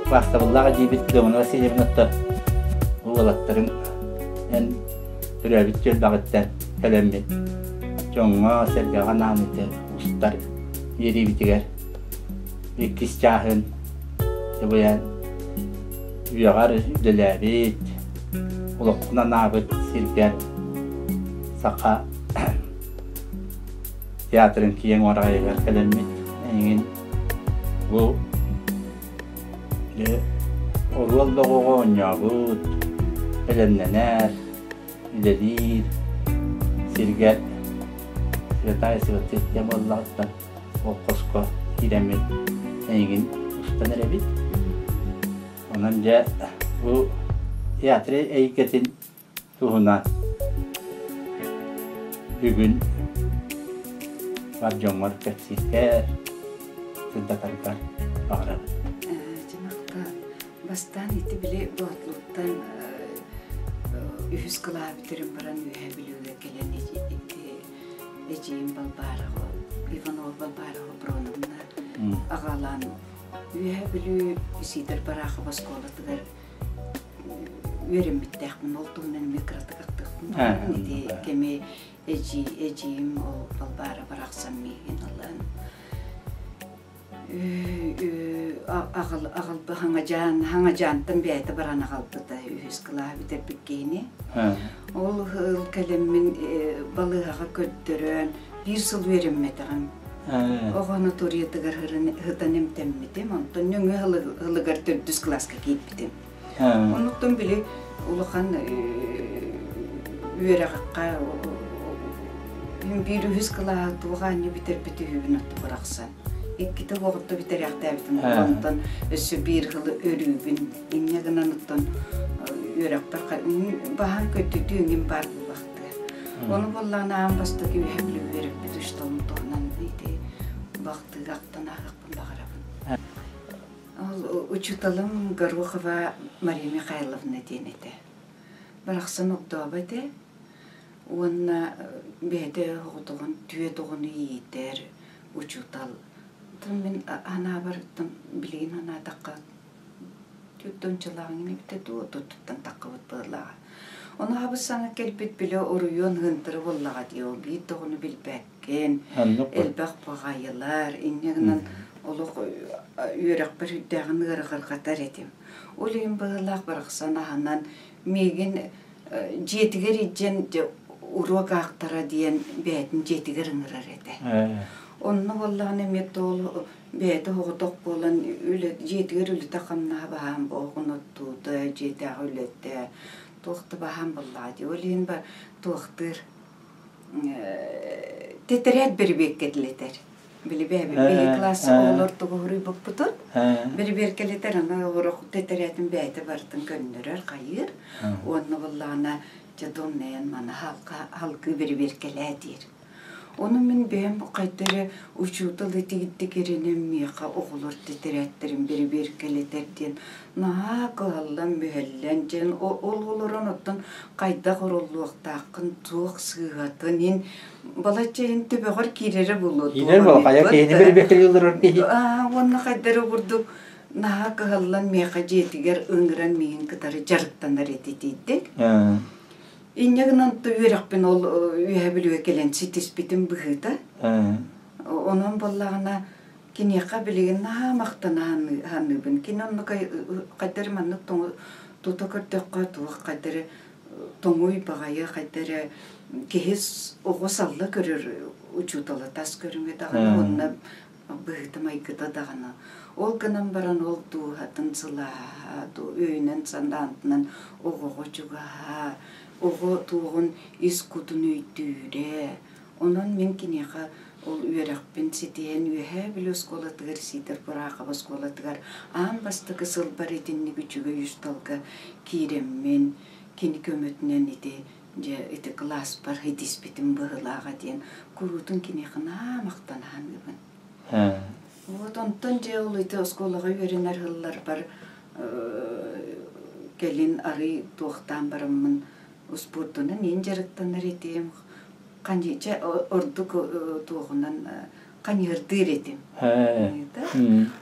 Убаастабыллаах эдьиийбит Домна Васильевнаттан уолаттарыҥ эн төрөөбүт түөлбэҕиттэн кэлэммит дьоҥҥо-сэргэҕэ анаан ити устар биэриибитигэр иккис чааһын дьабыйан үөҕэр үлэлээбит, олоххун анаабыт сиргэр саха театрын киэҥ уораҕайыгар кэлэммит эйигин бу оруол доҕоҕо оонньообут, бэлэмнэнэр, үлэлиир сиргэр Святая Святых диэн буоллаҕыттан ол хоско киирэммит эйигин устан эрэбит. Онон дьэ бу театр эйгэтин туһунан бүгүн бар дьоҥҥор кэпсииргэр, сырдатаргар баҕарабын. Дьанахта бастаан ити били Боотулуттан үһүс кылааһы бүтэрэн баран Үөһээ Бүлүүгэ кэлэн ити эдьиийим Балбаарова Иванова Балбаарова Броновна аҕалаан Үөһээ Бүлүү Сидор Барахов оскуолатыгар үөрэммиттээхпин, ол туһунан эмиэ кыратык ахтыахпын баҕарабын. Ити кэми эдьиийим ол Балбаара барахсан миигин ылан аҕалбы хаҥадьаан хаҥадьаантан бэйэтэ баран аҕалбыта үһүс кылааһы бүтэрбит киһини. Ол ыл кэлэммин балыыһаҕа көрдөрөн биир сыл үөрэммэтэҕим. Оҕо санаториятыгар сытан эмтэммитим, онтон нөҥүө сылыгар төрдүс кылааска киирбитим. Онуттан били улахан үөрэххэ биир үһүс кылааһы туох аанньа бүтэрбит үһүбүн отто бырахсан. Иккитэ оҕотто бүтэрээхтээбитим, онтон өссө биир сылы өрүүбүн. Инньэ гынан оттон үөрэхпэр баһан көтүтүү иҥин баар буолбахтыа. Ону буоллаҕына аан бастакы үһэ билэ үөрэппит учууталым туһунан ити бахтыыга ахтан ааһыахпын баҕарабын. Ол учууталым Горохова Мария Михайловна диэн этэ. Барахсан огдообо этэ уонна бэйэтэ оҕотоҕун түөрт оҕону иитэр учуутал. Оттон мин анаабар билигин анаатахха Түөрт эбитэ дуу, отуттан таххыбыт быһыылааҕа. Ону хабыс саҥа кэлбит били оройуон ыһынтыры буоллаҕа дии, ол биир да оҕону билбэккин, элбэх баҕайылар, инньэ гынан олох үөрэхпэр үрдээҕин ыарырҕатар этим. Ол иһин быһыылаах барахсан аһынан миигин дьиэтигэр илдьэн уруок аахтара диэн бэйэтин дьиэтигэр ыҥырар этэ. Онно буоллаҕына эмиэ ол Бэйэтэ соҕотох буолан үлэ, дьиэтигэр үлэтэ-хамнаһа баһаам оҕону оттуута, дьиэтээҕи үлэтэ туох да баһаам буоллаҕа дии. Ол иһин туохтыыр тэтэрээт бэрэбиэркэлэтэр. Били биһи класс оҕолор тугу суруйбуппутун бэрэбиэркэлэтэр, аны олорох тэтэрээтин бэйэтэ барытын көннөрөр, хайыыр. Уонна буоллаҕына дьэ доннайан маны халгыы бэрэбиэркэлээ диир. Ону мин бэйэм хайда эрэ учуутал итигирдик эрэнэн миэхэ оҕолор тэтэрээттэрин бэрэбиэркэлэтэр диэн наһаа кыһаллан-мүһэллэн дьэн ол олорон оттон хайдах ороллуохтааххын туох сыыһатын иһин балачча иһин төбөҕөр киирэрэ буолуо Киирэр буолуо хайа киһини бэрэбиэркэлии олорор киһи. Уонна хайда эрэ курдук наһаа кыһаллан миэхэ дьиэтигэр ыҥыран миигин кытары дьарыктанар этитийдик. Инньэ гынан үөрэхпин ол Үөһээ Бүлүүгэ кэлэн ситиспитим быһыыта. Онон буоллаҕына киниэхэ билигин наһаа махтана саныыбын. Кини оннук хайда эрэ маннык тута көрдөххө туох хайда эрэ тоҥуй баҕайы хайда эрэ киһи оҕо салла көрөр учуутала тас көрүҥэ даҕаны уонна быһыыта-майгыта даҕаны. Ол гынан баран ол дууһатын сылааһа, өйүнэн-санаатынан оҕоҕо чугаһа, оҕо туоҕун ис кутун өйдүүрэ. Онон мин киниэхэ ол үөрэхпин ситиһэн Үөһээ Бүлүү оскуолатыгар Сидор Бурахов оскуолатыгар аан бастакы сылбар итинник үчүгэй үс далга киирэммин, кини көмөтүнэн ити дьэ ити кылааспар ситиспитим быһыылааҕа диэн куруутун киниэхэ наһаа махтана саныыбын. Вот онтон дьэ ол ити оскуолаҕа үөрэнэр сылларбар кэлин арый туохтаан бараммын успуордунан иин дьарыктанар этим, чэ ордук туоҕунан ханьыырдыыр этим.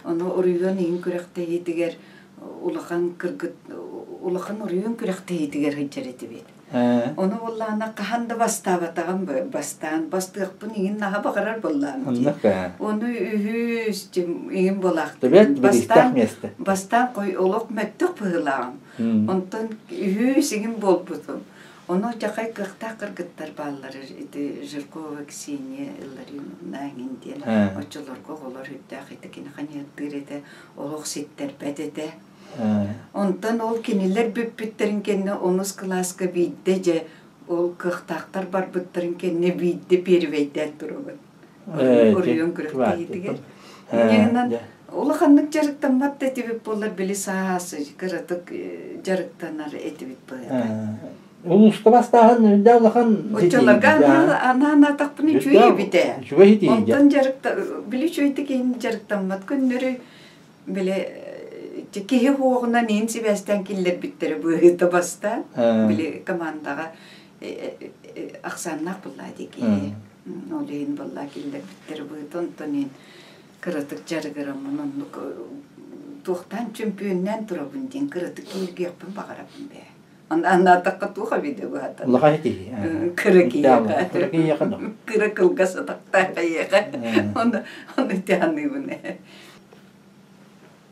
Ону оройуон иин күрэхтэһиитигэр Улахан кыргыт улахан оройуон күрэхтэһиитигэр сылдьар этибит. Ону буоллаҕына хаһан да бастаабатаҕым бастаан бастыахпын иҥин наһаа баҕарар буоллаҕым дии. Ону үһүс иҥин буолаахтыгын. Бастаан бастаан олох мөттөх быһыылааҕым. Онтон үһүс иҥин буолбутум. Ону дьахай кыахтаах кыргыттар бааллар ити Жиркова Ксения Илларионовна эҥин диэн оччолорго оҕолор үрдээх ити кини ханьыаттыыр этэ олох ситтэрбэт этэ. Онтон ол кинилэр бүппүттэрин кэннэ онус кылааска биирдэ дьэ ол кыахтаахтар барбыттарын кэннэ биирдэ первэйдээн турабын. Оройуон күрэхтэһиитигэр. Инньэ улаханнык дьарыктаммат да этибит буоллар били саас кыратык дьарыктанар этибит быһыыта. Улууска бастааһын үрдэ улахан Оччолорго анаан атахпын үчүгэй эбитэ. Үчүгэй итии. Онтон дьарыкта били үчүгэйдик иһин дьарыктаммат күннөрү били киһи уоҕунан иин сибээстээн киллэрбиттэрэ быһыыта бастаан били командаҕа ахсааннаах буллаа дии киһи. Ол иһин буоллаа киллэрбиттэрэ быһыыта онтон иһин кыратык дьарыгыраммын оннук туохтаан чөмпүйүөннээн турабын диэн кыратык кииргиэхпин баҕарабын бээ. Анаатахха туох эбитэ быһата. Улахан киһи. Кыра киһиэхэ. Кыра киһиэхэ да. Кыра кылгас атахтаах киһиэхэ. Ону ону ити аныыбын.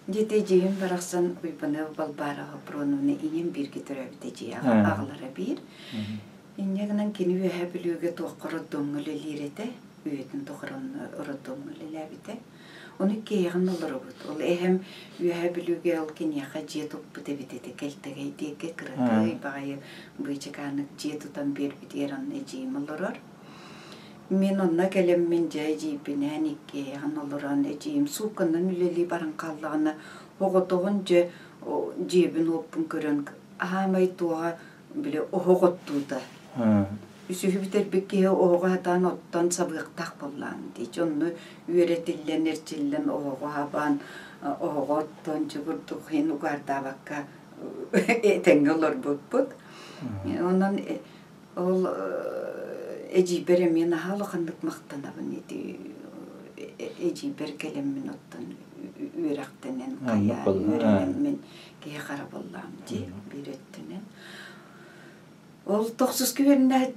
Дьиэтэ дьиэм барахсан Уйбаныап Балбаара Хопроновна ийэм бииргэ төрөөбүт эдьиийэ аҕалара биир. Инньэ гынан кини Үөһээ Бүлүүгэ туохха роддомҥа үлэлиир этэ. Үйэтин тухары онно роддомҥа үлэлээбитэ. Ону иккиэйэҕин олоробут. Ол эһэм Үөһээ Бүлүүгэ ол киниэхэ дьиэ туппут эбит этэ. Кэлтэгэй диэки кыракый баҕайы быычыкаанык дьиэ тутан биэрбитигэр онно эдьиийим олорор. Мин онно кэлэммин дьэ эдьиийбинээн иккиэйэҕин олорон эдьиийим суукканан үлэлии баран хааллаҕына оҕотоҕун дьэ дьиэбин-уоппун көрөн аһаамай туоҕа били оһох оттуута. Үсүһү бүтэрбит киһи оһоҕу сатаан оттон сабыахтаах буоллаҕын дии. Дьонну үөрэтиллэн, эрчиллэн оһоҕу хабан, оһоҕу оттон чугурдук иһин угаардаабакка этэҥҥэ олорбуппут. Онон ол эдьиийбэр эмиэ наһаа улаханнык махтанабын ити эдьиийбэр кэлэммин оттон үөрэхтэнэн хайаан үөрэнэммин киһи хара буоллаҕым дии биир өттүнэн. Ол тохсуска үөрэнэ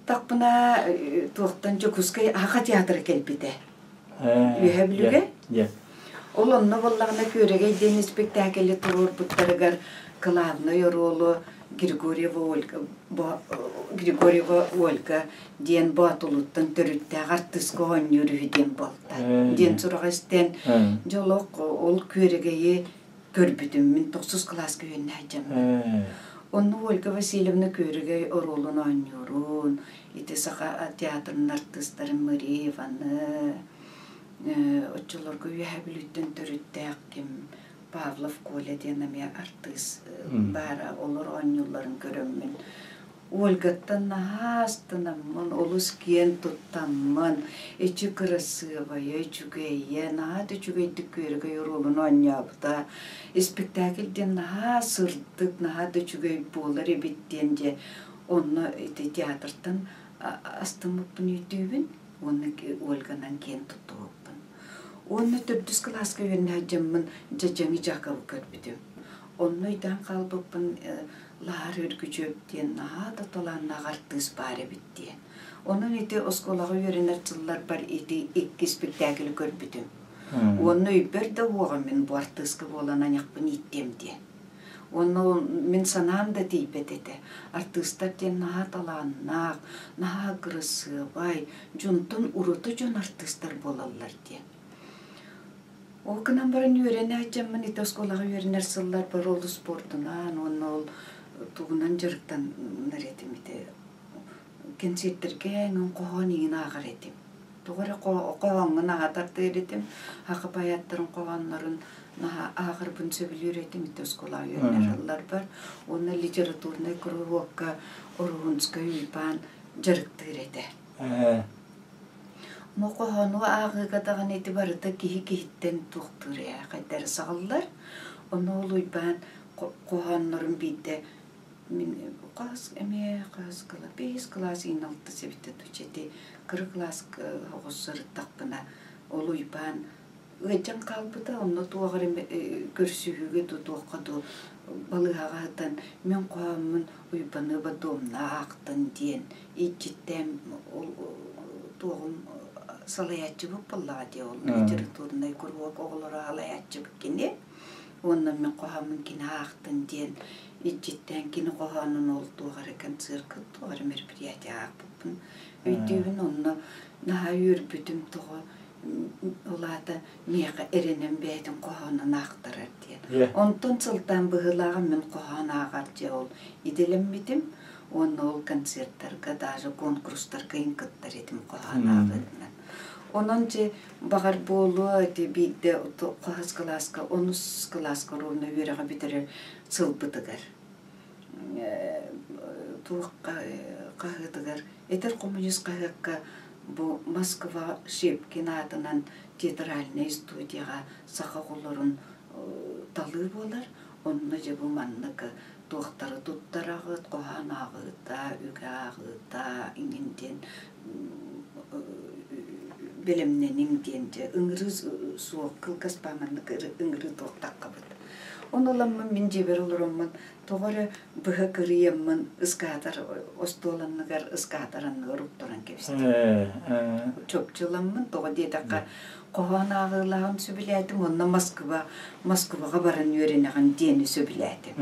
туохтан Дьокуускай Аха театра кэлбитэ. Үөһэ Бүлүүгэ. Ол онно буоллаҕына Күөрэгэй диэн испэктээкили туруорбуттарыгар кылаабынай оруолу Григорьева Ольга, Григорьева Ольга диэн Боотулуттан төрүттээх артыыска оонньуур үһү диэн буолта. Диэн сураҕы истэн, дьэ олох ол Күөрэгэйи көрбүтүм. Мин тохсус кылааска үөрэнэ сылдьаммын. Онно Ольга Васильевна Күөрэгэй оруолун оонньуурун, ити Саха театрын артыыстарын Мырееваны, оччолорго Үөһээ Бүлүүттэн төрүттээх ким Павлов Коля диэн эмиэ артыыс баара, олор оонньуулларын көрөммүн Ольгаттан наһаа астынаммын, олус киэн туттаммын, эчи кырасыабайа, үчүгэйэ, наһаа да үчүгэйдик күөрэгэй оруолун оонньообута. Испэктээкил диэн наһаа сырдык, наһаа да үчүгэй буолар эбит диэн дьэ онно ити театртан астыммыппын өйдүүбүн уонна Ольганан киэн туттубуппун. Уонна төрдүс кылааска үөрэнэ сылдьаммын Дьадьаҥы Дьаакабы көрбүтүм. Онно өйдөөн хаалбыппын Лаар Өргүчүөп диэн наһаа да талааннаах артыыс баар эбит диэн. Онон ити оскуолаҕа үөрэнэр дьылларбар ити икки испэктээкили көрбүтүм. Уонна өйбөр да уоҕа мин бу артыыска буолан айахпын ииттиэм диэн. Уонна ол мин санаам да тиийбэт этэ. Артыыстар диэн наһаа талааннаах, наһаа кырасыабай, дьонтон ураты дьон артыыстар буолаллар диэн. Ол гынан баран үөрэнэ сылдьаммын ити оскуолаҕа үөрэнэр сылларбар ол спордунаан уонна ол тугунан дьарыктанар этим ити кэнсиэртэргэ эҥин хоһоон иҥин ааҕар этим. Тоҕо эрэ хоһооҥҥун аһатар этим. Саха поэттарын хоһооннорун наһаа ааҕарбын сөбүлүүр этим ити оскуолаҕа үөрэнэр сылларбар. Уонна литературнай куруһуокка Оруһунскай Уйбаан дьарыктыыр этэ. Ону хоһоону ааҕыыга даҕаны ити барыта киһи киһиттэн туохтуур ээ хайдары саҕыллар. Ону ол Уйбаан хоһооннорун биирдэ мин хас эмиэ хас кылаас бэһис кылаас иин алтыс эбитэ дуу ити кыра кылааска оҕус сырыттахпына ол Уйбаан ыалдьан хаалбыта онно туох эрэ көрсүһүүгэ дуу туохха дуу Балыыһаҕа сытан мин хоһооммун Уйбаныаба Домна аахтын диэн илдьиттээн ол туоҕум салайааччыбыт буоллаҕа дии ол литературнай куруһуок оҕолоро салайааччыбыт кини. Уонна мин хоһооммун кини аахтын диэн илдьиттээн кини хоһоонун ол туох эрэ концерка туох эрэ мероприятие аахпыппын өйдүүбүн. Онно наһаа үөрбүтүм тоҕо ол аата миэхэ эрэнэн бэйэтин хоһоонун аахтарар диэн. Онтон сылтаан быһыылааҕым мин хоһоон ааҕар дьэ ол идэлэммитим уонна ол концерттарга даже конкурстарга иҥ кыттар этим хоһоон ааҕыытынан. Онон дьэ баҕар буолуо ити биирдэ хаһыс кылааска онус кылааска ровно үөрэҕи бүтэрэр сылбытыгар туох хаһыатыгар Эдэр коммунист хаһыакка бу Москва Щепкин аатынан театральнай студияҕа саха оҕолорун талыы буолар. Онно дьэ бу маннык туохтары туттараҕыт, хоһоон ааҕыыта, үгэ ааҕыыта иҥин диэн бэлэмнэниҥ диэн дьэ ыҥырыы суох кылгас маннык ыҥырыы туохтаххабыт. Ону ыламмын мин дьиэбэр олороммун тоҕо эрэ быһа кырыйаммын ыскаатар остуол анныгар ыскаатар анныгар уктаран кэбистим. Чопчуламмын тоҕо диэтэххэ хоһоон ааҕыылааҕын сөбүлээтим уонна Москва Москваҕа баран үөрэнэҕин диэни сөбүлээтим.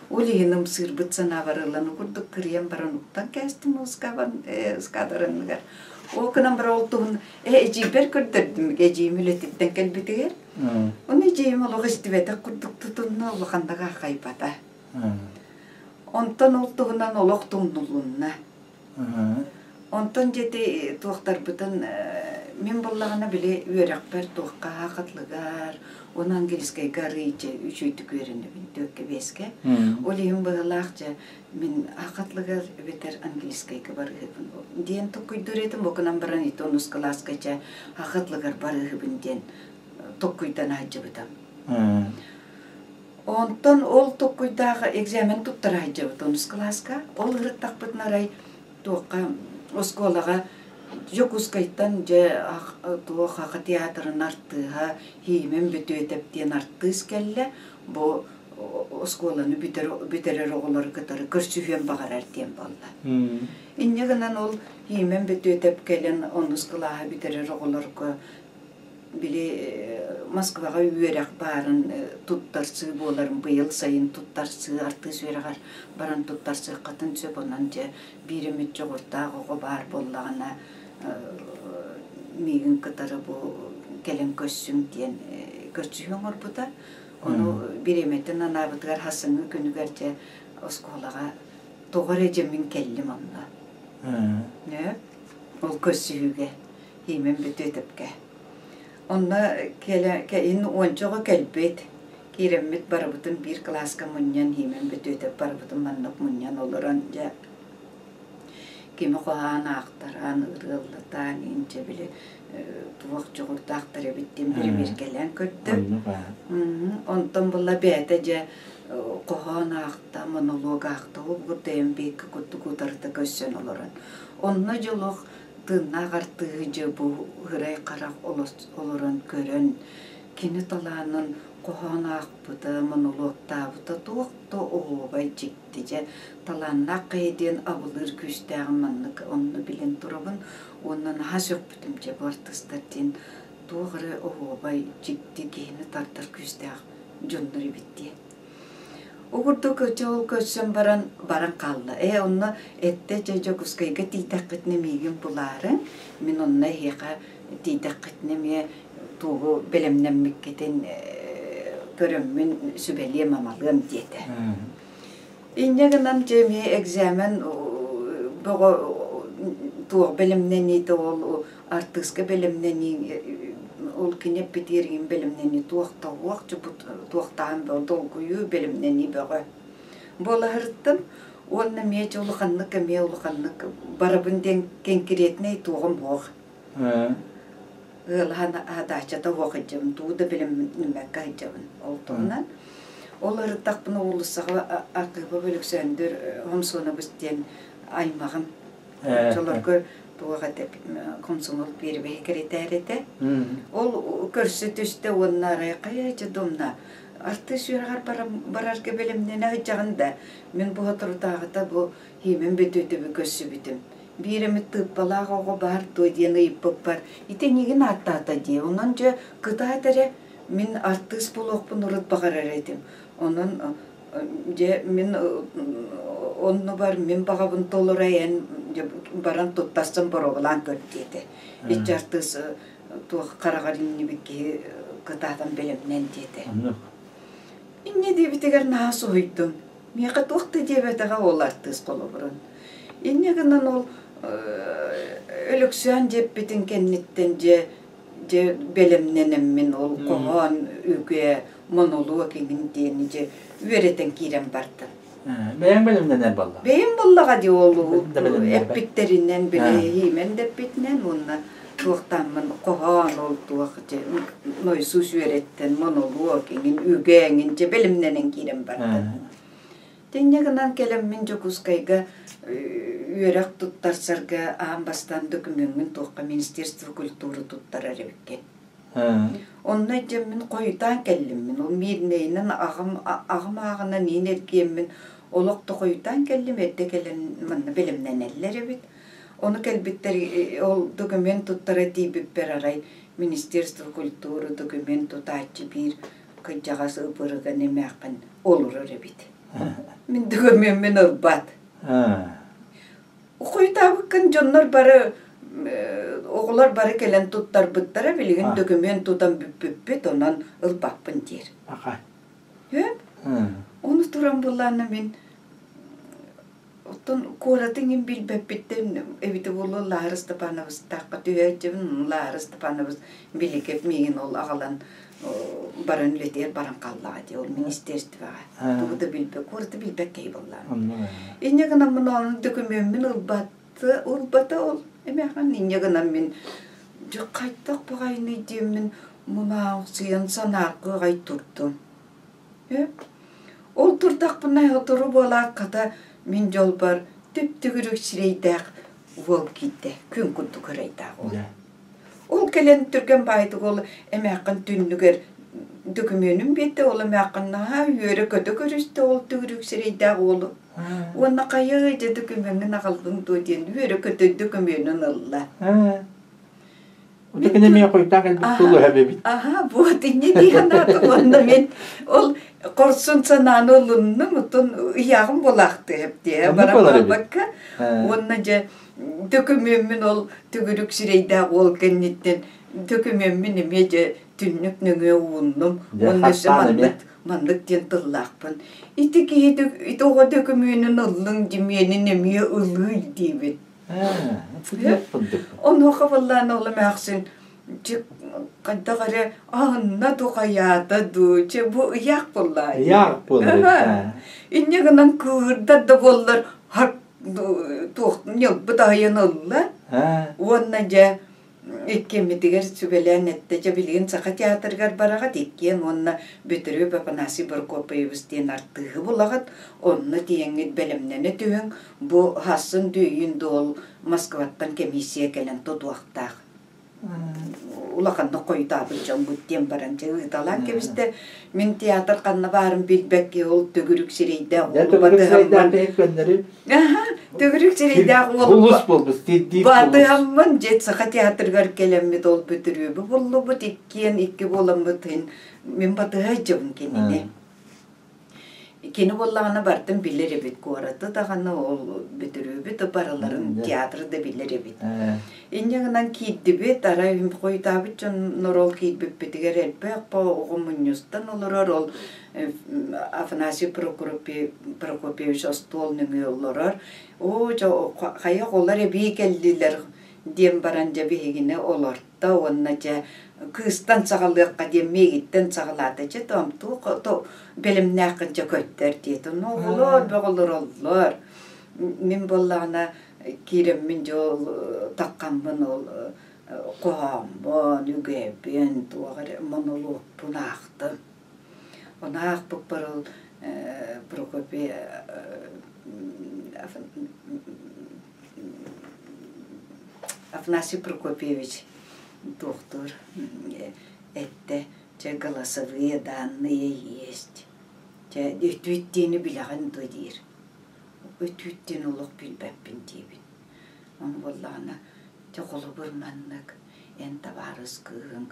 Ол иһин ымсыырбыт санаабар ылан курдук кырыйан баран уктан кээстим ыскаатар анныгар. Ол гынан баран ол туһун эдьиийбэр көрдөрдүм эдьиийим үлэтиттэн кэлбитигэр. Ону эдьиийим олох истибэтэх курдук тутунна, улаханнык аахайбата. Онтон ол туһунан олох тумнулунна. Онтон дьэти туохтарбытын мин буллаҕына били үөрэхпэр туохха хатлыгар, уонна английскайга арыый дьэ үчүгэйдик үөрэнэбин түөккэ биэскэ. Ол иһин быһылаах дьэ мин хатлыгар эбэтэр английскайга барыһыбын диэн токкуйдуур этим. Бу гынан баран ити онус кылааска дьэ хатлыгар барыһыбын диэн токкуйдан сылдьыбытым. Онтон ол токкуйдаах экзамен туттара сылдьыбыт онус кылааска. Ол ырыттахпытына арай туохха оскуолаҕа Дьокуускайтан дьэ туох Саха театрын артыыһа Хиимэн Бөтүөтэп диэн артыыс кэллэ. Бу оскуоланы бүтэрэр оҕолору кытары көрсүһүөн баҕарар диэн буолла. Инньэ гынан ол Хиимэн Бөтүөтэп кэлэн онус кылааһы бүтэрэр оҕолорго били Москваҕа үөрэх баарын туттарсыы буоларын быйыл сайын туттарсыы артыыс үөрэҕэр баран туттарсыаххытын сөп онон дьэ биир эмит дьоҕурдаах оҕо баар буоллаҕына миигин кытары бу кэлэн көрсүҥ диэн көрсүһүү оҥорбута ону бириэмэтин анаабытыгар хасыҥҥы күнүгэр дьэ оскуолаҕа тоҕо эрэ дьэ мин кэллим онно ол көрсүһүүгэ Иимэн Бөтүөтэпкэ. Онно кэлэ ин уонча оҕо кэлбит. Киирэммит барыбытын биир кылааска мунньан Иимэн Бөтүөтэп барыбытын маннык мунньан олорон дьэ кими хоһоон аахтаран, ырыаллатан инчэ били туох дьоҕурдаахтар эбит диэн бирибиэркэлээн көрдө. Онтон була бэйэтэ дьэ хоһоон аахта, монолог аахта, ол курдайан биэккэ курдук утарыта көрсөн олорон. Онно дьолох тыыннаах артыыһы дьэ бу ырай-харах олорон көрөн, кини талаанын хоһоон аахпыта, монолуоктаабыта туох да оһуобай дьикти дьэ талааннаах киһи диэн абылыыр күүстээҕин маннык онно билэн турабын уонна наһаа сөхпүтүм дьэ бу артыыстар диэн туох эрэ оһуобай дьикти киһини тардар күүстээх дьоннор эбит диэн. Ол курдук ол көрсөн баран баран хаалла. Ээ онно эттэ дьэ Дьокуускайга тиийдэххитинэ миигин булаарыҥ, мин онно эһиэхэ тиийдэххитинэ эмиэ тугу бэлэмнэммиккитин көрөммүн сүбэлиэм-амалыам диэтэ. Инньэ гынан дьэ эмиэ экзамен бөҕө туох бэлэмнэниитэ ол артыыска бэлэмнэнии ол кини эппитиэригин бэлэмнэнии туох да уох туохтаан бөҕө долгуйуу бэлэмнэнии бөҕө буолаһырыттым уонна эмиэ дьэ улаханнык эмиэ улаханнык барабын диэн кэнкириэтинэй туоҕум суох ыалаһан адаачата суох сылдьабын тугу да бэлэмнэммэккэ сылдьабын ол туһунан ол ырыттахпына уулуссаҕа Архыыпап Өлөксөөндүр Хомсуонабыс диэн аймаҕым Оччолорго туох этэ комсомол первый секретарь этэ. Ол көрсө түстэ уонна арай хайа домна. Артыыс үөрэҕэр барарга бэлэмнэнэ сылдьаҕын да, мин бу соторутааҕыта бу Хиимэн Бөтүөтэби көрсүбүтүм. Биир эмит тыыппалаах оҕо баар дуо диэн ыйыппыппар, ити эйигин ааттаата дии, онон дьэ кытаат эрэ, мин артыыс буолуохпун урут баҕарар этим. Онон дьэ мин оннубар мин баҕабын толоро эн баран туттарсан боруобалаан көр диэтэ. Иччи артыыс туох хараҕар иҥнибит киһи кытаатан бэлэмнэн диэтэ. Инньэ диэбитигэр наһаа соһуйдум. Миэхэ туох да диэбэтэҕэ ол артыыс холобурун. Инньэ гынан ол Өлөксөөн диэппитин кэнниттэн дьэ дьэ бэлэмнэнэммин ол хоһоон үгэ монолог иҥин диэни дьэ үөрэтэн киирэн бардым. Бэйэҥ бэлэмнэнэр буолла? Бэйэм буоллаҕа дии ол эппиттэринэн били да эппитинэн уонна туохтааммын хоһоон ол туох дьэ нойсуус үөрэттэн монолог иҥин үгэ иҥин дьэ бэлэмнэнэн киирэн бардым. Тинньэ гынан кэлэммин Дьокуускайга үөрэх туттарсарга аан бастаан докумуоҥҥун туохха Министерство культуры туттарар эбиккин. Онно дьэммин хойутаан кэллим мин. Ол Миирнэйинэн аҕам аҕам ааҕынан иин эргиэммин олох да хойутаан кэллим, эрдэ кэлэн манна бэлэмнэнэллэр эбит. Ону кэлбиттэр ол документ туттара тиийбиппэр арай Министерство культуры документ тутааччы биир кырдьаҕас ып-ырыган эмээххин олорор эбит. Мин докумеммин ылбат. Хойутаабыккын дьоннор бары оҕолор бары кэлэн туттарбыттара билигин дөкүмүөн тутан бүппүппүт онон ылбаппын диир. Үөп? Ону туран буллаана мин оттон куоратын иҥин билбэппиттэн эбитэ буолуо Лаһар Степановичтаахха түһээччибин Лаһар Степанович Биликэп миигин ол аҕалан баран үлэтигэр баран хааллаҕа дии ол министерствоҕа тугу да билбэт куораты билбэт киһи буоллаҕым инньэ гынан ону дөкүмүөммүн ылбаты ылбата ол эмээхин инньэ гынан мин дьэ хайдах баҕайыный диэммин мунаахсыйан санааргыы аҕай турдум ол турдахпына сотору буолаат хата мин дьолбор түп-түгүрүк сирэйдээх уол киирдэ күн курдук ырайдаах уол Ол кэлэн түргэн баайдык ол эмээххин түннүгэр дөкүмүөнүн биэрдэ, ол эмээххин наһаа үөрэ-көтө көрүстэ ол төгүрүк сирэйдээх уолу. Уонна хайа дьэ дөкүмүөҥҥүн аҕаллыҥ дуо диэн үөрэ-көтө дөкүмүөнүн ылла. Ото кини эмиэ хойутаан кэлбит тулуһа эбит. Аха, вот инньэ дии санаатым уонна мин ол хорсун санааны ылынным, оттон ыйааҕым буолаахтыа дии баран хаалбакка. Уонна дьэ Дөкүмүөммүн ол төгүрүк сирэйдээх уол кэнниттэн дөкүмүөммүн эмиэ дьэ түннүк нөҥүө ууннум уонна өссө маннык маннык диэн тыллаахпын. Ити киһи ити оҕо дөкүмүөнүн ыллыҥ димиэнин эмиэ ылыый диибин. Онуоха буоллаан ол эмээхсин хайдах эрэ аһынна ду хайаата дуу чэ бу ыйаах буоллаа Ыйаах буолар. Инньэ гынан кыыһырдар да буоллар туох ньылбыт аһыйан ылла уонна дьэ иккиэммитигэр сүбэлээн эттэ дьэ билигин Саха театрыгар бараҕыт иккиэн уонна Бөтүрүөп Афанасий Прокопьевич диэн артыыһы булаҕыт онно тиийэҥҥит бэлэмнэнэ түһүҥ бу хассын дүйүн дуол Москваттан комиссия кэлэн тутуохтаах улаханнык хойутаабыт дьоммут диэн баран дьэ ыыталаан кэбистэ. Мин театр ханна баарын билбэккэ ол төгүрүк сирэйдээх уолу батыһаммын төгүрүк сирэйдээх уол батыһаммын дьэ Саха театрыгар кэлэммит ол Бөтүрүөбү буллубут иккиэн икки буоламмыт мин батыһа сылдьабын кинини Кини буоллаҕына барытын билэр эбит, куораты даҕаны, ол Бөтүрүөбү да барыларын, театры да билэр эбит. Инньэ гынан киирдибит, арай хойутаабыт дьоннор ол киирбиппитигэр элбэх оҕо мунньустан олорор, ол Афанасий Прокопьевич остуол нөҥүө олорор. Оо, дьэ, хайа оҕолор эбии кэллилэр диэн баран дьэ биһигини олор уонна дьэ кыыстан саҕалыахха диэн миигиттэн саҕалаата дьэ тоом туох бэлэмнээххин дьэ көттөр диэтэ ну оҕолор бөҕөлөр мин буоллаҕына киирэммин дьэ ол таххаммын ол хоһооммун үгэбин туох эрэ монолуокпун аахтым ону аахпыппар ол Прокопий Афанасий Прокопьевич туохтуур эттэ. Чэ, голосовые данные есть. Чэ, өтүүт диэни билэҕин дуо диир. Өтүүт диэн олох билбэппин диибин. Ону буоллаҕына, дьэ холобур маннык эн табаарыс кыыһыҥ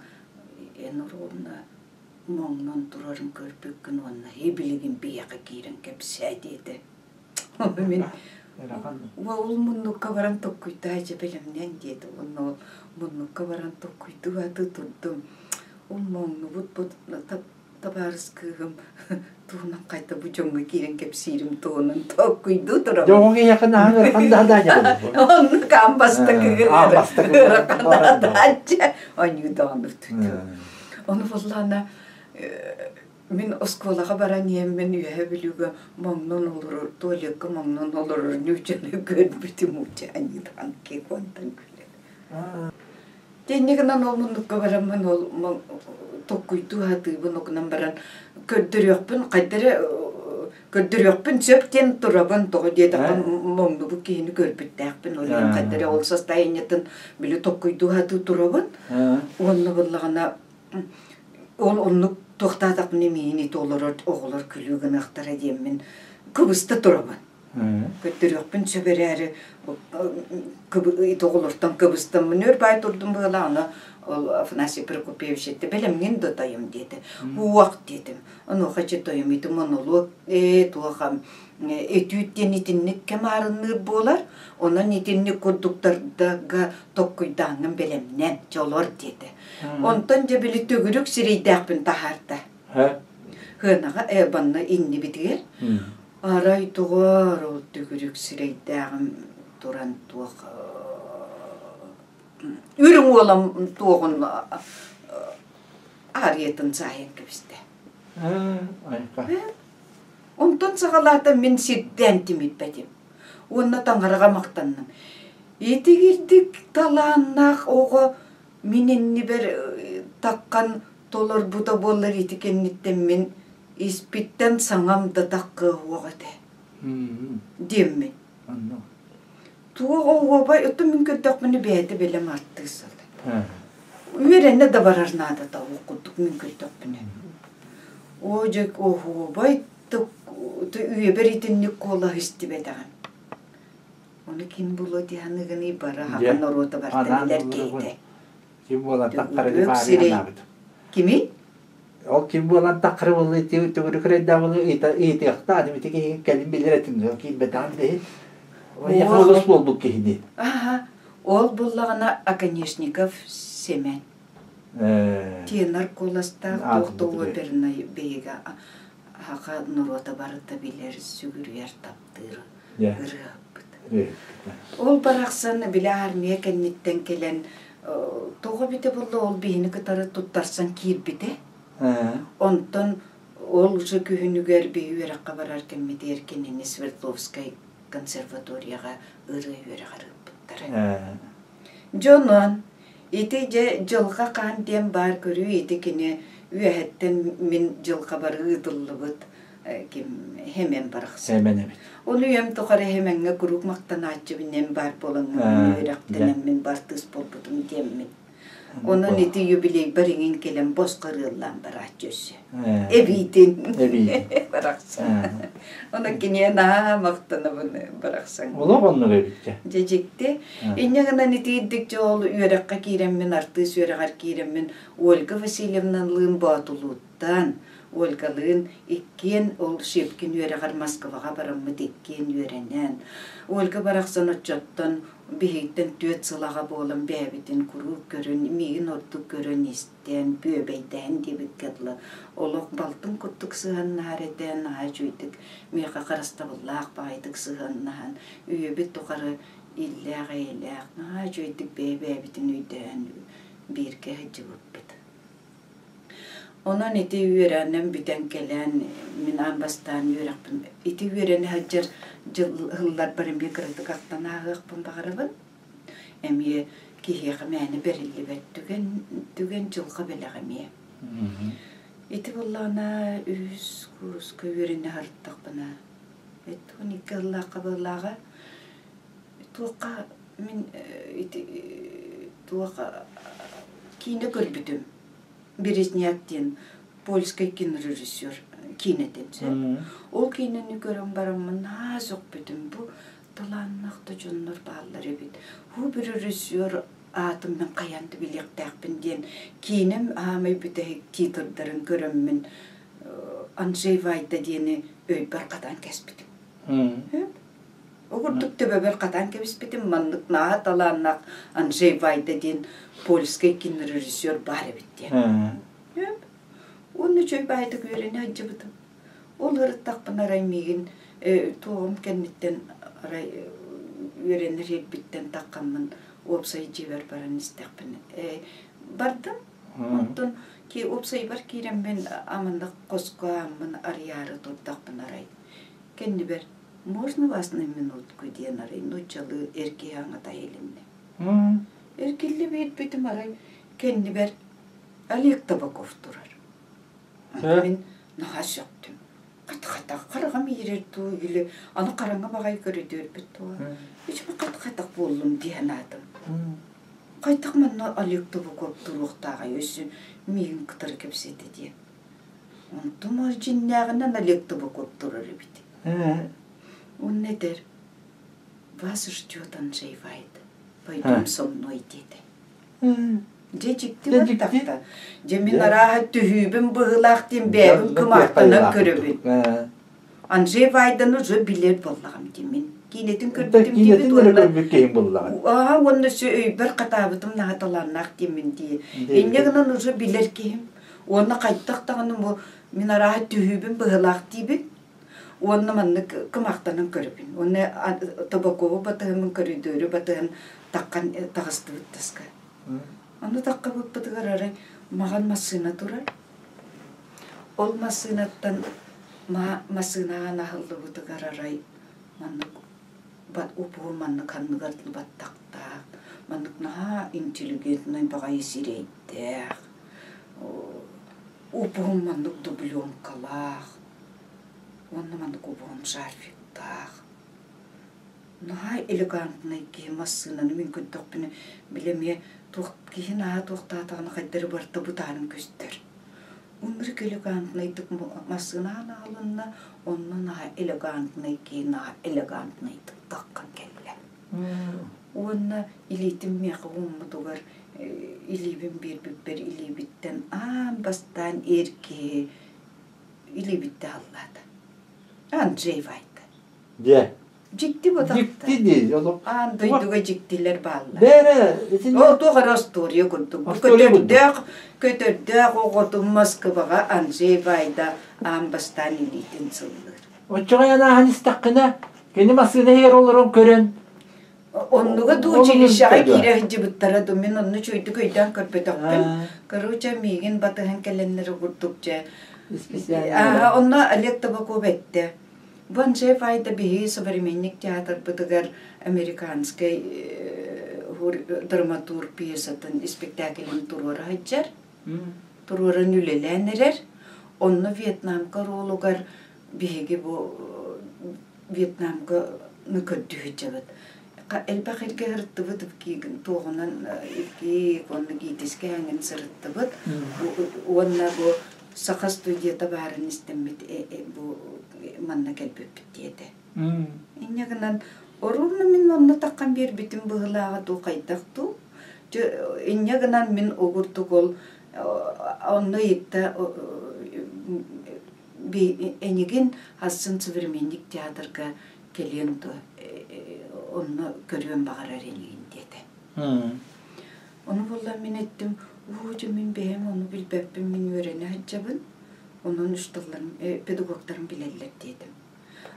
эн оруобуна моҥнон турарын көрбүккүн уонна билигин биһиэхэ киирэн кэпсээ диэтэ. Мин ол муннукка баран токкуйдаа дьэ бэлэмнэн диэтэ уонна ол муннукка баран токкуйдуу аты турдум. Ол моҥнубут табаарыс кыыһым туһунан хайта бу дьоҥҥо киирэн кэпсиирим туһунан толкуйдуу турабын. Дьоҥҥо киһиэхэ наһаа ыарахан да дааньа Оннук аан бастакы ыарахан дааччы онньуу Ону буоллаҕына мин оскуолаҕа баран иһэммин Үөһээ Бүлүүгэ моҥнон олорор туалекка моҥнон олорор ньуучаны көрбүтүм ууча аньыытаҕан кекуонтан күлэр. Инньэ гынан ол муннукка бараммын ол толкуйдуу сатыыбын окунан баран көрдөрүөхпүн хайда эрэ көрдөрүөхпүн сөп диэн турабын тоҕо диэтэххэ моҥнубут киһини көрбүттээхпин ол иһин хайда эрэ ол состояниетын били толкуйдуу сатыы турабын уонна буоллаҕына ол оннук туохтаатахпына миигин ити олорор оҕолор күлүү гыныахтара диэммин кыбыста турабын. Көрдөрүөхпүн сөп эрээри оҕолортон кыбыстаммын өр баай турдум быһыылаах ону ол Афанасий Прокопьевич эттэ бэлэмҥин да тойум диэтэ. Уох диэтим. Онуоха чэ тойум ити монолог ээ туох этюд диэн итинник кэм аарынныыр буолар. Онон итинник курдуктарга токкуйдааҥҥын бэлэмнэн чолор диэтэ. Онтон дьэ били төгүрүк сирэйдээхпин таһаарда. Хыанаҕа ээ банна иннибитигэр Арай доҕоор, ол төгүрүк сирэйдээҕим туран туох үрүҥ уолам туоҕун аарыйатын саайан кэбистэ. Онтон саҕалаата мин сирдээн тимирбэтим уонна таҥараҕа махтанным. Итигирдик талааннаах оҕо мин иннибэр таххан толорбута буоллар ити кэнниттэн мин Испиттэн саҥам да таккыаһуох этэ диэммин. Туох оһуобай, оттон мин көрдөхпүнэ бэйэтэ бэлэм артыыс ол. Үөрэнэ да барар наадата ол курдук мин көрдөхпүнэ. Оо дьэ оһуобай үйэбэр итинник куолаһы истибэтэҕим. Ону ким булуо дии саныыгыный бары хаха норуота барыта билэр киһитэ. Ким буолан таххара сирэй Кими? Ол ким буолан таххара буолла төгүрүк рэйдаабылы ыйытыахта ити киһи кэлин билэр этим киирбэтэҕин да иһин олус буолбут киһини. Аха, ол буллаҕына Оконешников Семен. Тенор куоластаах туох да опернай биһигэ хаха норуота барыта билэр, сүгүрүйэр, таптыыр ырыаппыт. Ол барахсан били армия кэнниттэн кэлэн тоҕо эбитэ буолла ол биһини кытары туттарсан киирбитэ. Онтон ол уже күһүнүгэр биһи үөрэххэ барар кэммитигэр кинини Свердловскай консерваторияҕа ырыа үөрэҕэр ыыппыттара. Дьонон ити дьэ дьылҕа хаан диэн баар көрүү ити кини үөһэттэн мин дьылҕабар ыытыллыбыт ким Хэмэн барахсан. Хэмэн эбит. Ол үйэм тухары Хэмэҥҥэ куруук махтанааччыбын эн баар буолаҥҥын үөрэхтэнэммин бартыыс буолбутум диэммин. Онон ити юбилейбар иҥин кэлэн босхо ырыаллаан барааччы өссө. Эбиитин. Барахсан. Онон киниэ наһаа махтанабын барахсан. Олох оннук эбит. Дьэ дьикти. Инньэ гынан итиирдик дьэ ол үөрэххэ киирэммин, артыыс үөрэҕэр киирэммин Ольга Васильевналыын Боотулууттан Ольгалыын иккиэн ол Щепкин үөрэҕэр Москваҕа бараммыт иккиэн үөрэнэн, Ольга барахсан оччоттон биһигиттэн түөрт сыл аҕа буолан бэйэбитин куруук көрөн, миигин ордук көрөн-истэн, бүөбэйдэһэн диэбиккэ дылы олох балтын курдук сыһыаннаһар этэ, наһаа үчүгэйдик миэхэ харыстабыллаах баҕайытык сыһыаннаһан, үйэбит тухары иллээх-эйэлээх, наһаа үчүгэйдик бэйэ-бэйэбитин өйдөһөн бииргэ сылдьыбыппыт. Онон ити үөрэҕинэн бүтэн кэлэн, мин аан бастаан үөрэхпин ити үөрэнэ сылдьар дьыл ылларбар эмиэ кыратык ахтан ааһыахпын баҕарабын. Эмиэ киһиэхэ мээнэ бэриллибэт түгэн, түгэн дьылҕа бэлэх эмиэ. Ити буоллаҕына үһүс кууруска үөрэнэ сырыттахпына, 12 сыллаахха быһыылааҕа туохха мин ити туох киинэ көрбүтүм. Березняк диэн польскай кинорежиссер киинэтин сөп. Ол киинэни көрөн бараммын наһаа сөхпүтүм. Бу талааннаах да дьоннор бааллар эбит. Бу режиссер аатын мин хайаан да билиэхтээхпин диэн киинэм аамай бүтэһик титрдарын көрөммүн Анджей Вайда диэни өйбөр хатаан кэспитим. Ол курдук төбөбөр хатаан кэбиспитим маннык наһаа талааннаах Анджей Вайда диэн польскай кинорежиссер баар эбит диэн. Уонна үчүгэй баайдык үөрэнэ сылдьыбытым. Ол ырыттахпына арай миигин туоҕум кэнниттэн арай үөрэнэр ирбиттэн таххаммын уопсай дьиэбэр баран истэхпинэ бардым. Онтон уопсайбар киирэммин аманнык хоско ааммын арыйаары турдахпын арай кэннибэр «Можно вас на минутку?» диэн арай нууччалыы эр киһи аҥата иһилиннэ. Эргиллэ биэрбитим арай кэннибэр Олег Табаков турар. Мин наһаа сөхтүм. Хат-хатах хараҕым иирэр дуу или аны хараҥа баҕайы көрүдүөрбүт дуо? Ичми хат-хатах буоллум дии санаатым. Хайдах манна Олег Табаков туруохтааҕай өссө миигин кытары кэпсэтэ диэн. Онтум ол дьиннээҕинэн Олег Табаков турар эбит. Уонна этэр, вас ждет Анджей Вайд, пойдем со мной диэтэ. Дьэ дьикти баттахта. Дьэ мин арааһа түһүүбүн быһыылаах диэн бэйэбин кымаахтанан көрөбүн. Анджей Вайданы уже билэр буоллаҕым дии мин. Киинэтин көрбүтүм диэбит уонна Аа уонна өссө өйбөр хатаабытым наһаа талааннаах диэммин дии. Инньэ гынан уже билэр киһим. Уонна хайдах даҕаны бу мин арааһа түһүүбүн быһыылаах диибин. Уонна маннык кымаахтанан көрөбүн. Уонна Табакову батыһыммын көрүдүөрү батыһан таххан таҕыстыбыт таска. Ону таххабыппытыгар арай маҕан массыына турар. Ол массыынаттан массыынаҕа аһыллыбытыгар арай маннык упуһу маннык анныгар баттахтаах, маннык наһаа интеллигентнай баҕайы сирэйдээх, упуһум маннык дубленкалаах, уонна маннык упуһум шарфиктаах. Наһаа элегантнай киһи массыынаны мин көрдөхпүнэ били эмиэ туох киһи наһаа туохтаатаҕына хайдары барыта бытаанын көстөр. Ынырык элегантнайдык массыынаан аҕалынна, онно наһаа элегантнай киһи наһаа элегантнайдык таххан кэллэ. Уонна илиитин миэхэ ууммутугар илиибин биэрбиппэр илиибиттэн аан бастаан эр киһи илиибиттэн аллаата. Анджей Вайта. Дьэ. Дьикти ботахта. Дьикти дии. Аан дойдуга дьиктилэр бааллар. Бээрэ, итин... Ол туох эрэ остуоруйа курдук. Бу көтөрдөөх, көтөрдөөх оҕотун Москваҕа Анджей Вайда аан бастаан илиитин сыллыыр. Оччоҕо ааһан истэххинэ, кини массыына иһигэр олорон көрөн Оннуга дуу училищеҕа киирэ сылдьыбыттара дуу, мин онно үчүгэйдик өйдөөн көрбөтөхпүн. Короче, миигин батыһан кэлэннэр курдук дьэ. Онно Олег Табаков эттэ. Бу Анджей Вайда биһиги современник театрбытыгар американскай драматург пьесатын испектаклин туруора сылдьар. Туруоран үлэлээн эрэр. Онно Вьетнамка оруолугар биһиги бу Вьетнамка көрдүү сылдьабыт. Элбэх илгэ сырыттыбыт, туоҕунан икки уонна гиитискэ эҥин сырыттыбыт. Уонна бу саха студията баарын истэммит бу манна кэлбиппит диэтэ. Инньэ гынан оруобуна мин онно таххан биэрбитим быһыылааҕа дуу хайдах дуу. Инньэ гынан мин угурдук ол онно ыйытта Эйигин Астын современник театрга кэлиэҥ дуо, онно көрүөн баҕарар инигин диэтэ. Ону буолла мин эттим, уу дьэ мин бэйэм ону билбэппин, мин үөрэнэ сылдьабын, онон учууталларым, педагогтарым билэллэр диэтим.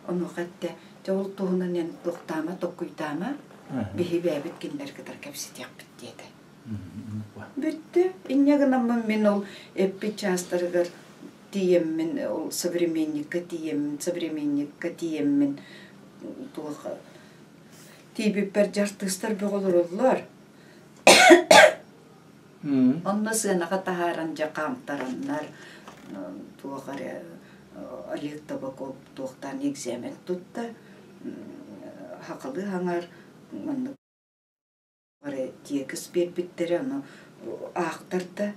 Онуоха эттэ, дьэ ол туһунан эн туохтаама, токкуйдаама, биһи бэйэбит кинилэри кытары кэпсэтиэхпит диэтэ. Бүттэ. Инньэ гынаммын мин ол эппит чаастарыгар тиийэммин, ол современникка тиийэммин, современникка тиийэммин туох тиийбиппэр дьэ артыыстар бөҕө олороллор. Онно сыанаҕа таһааран дьэ хаамтараннар туох эрэ Олег Табаков туохтаан экзамен тутта хахалыы хаҥар маннык Эрэ тиэкис биэрбиттэрэ, ону аахтарда.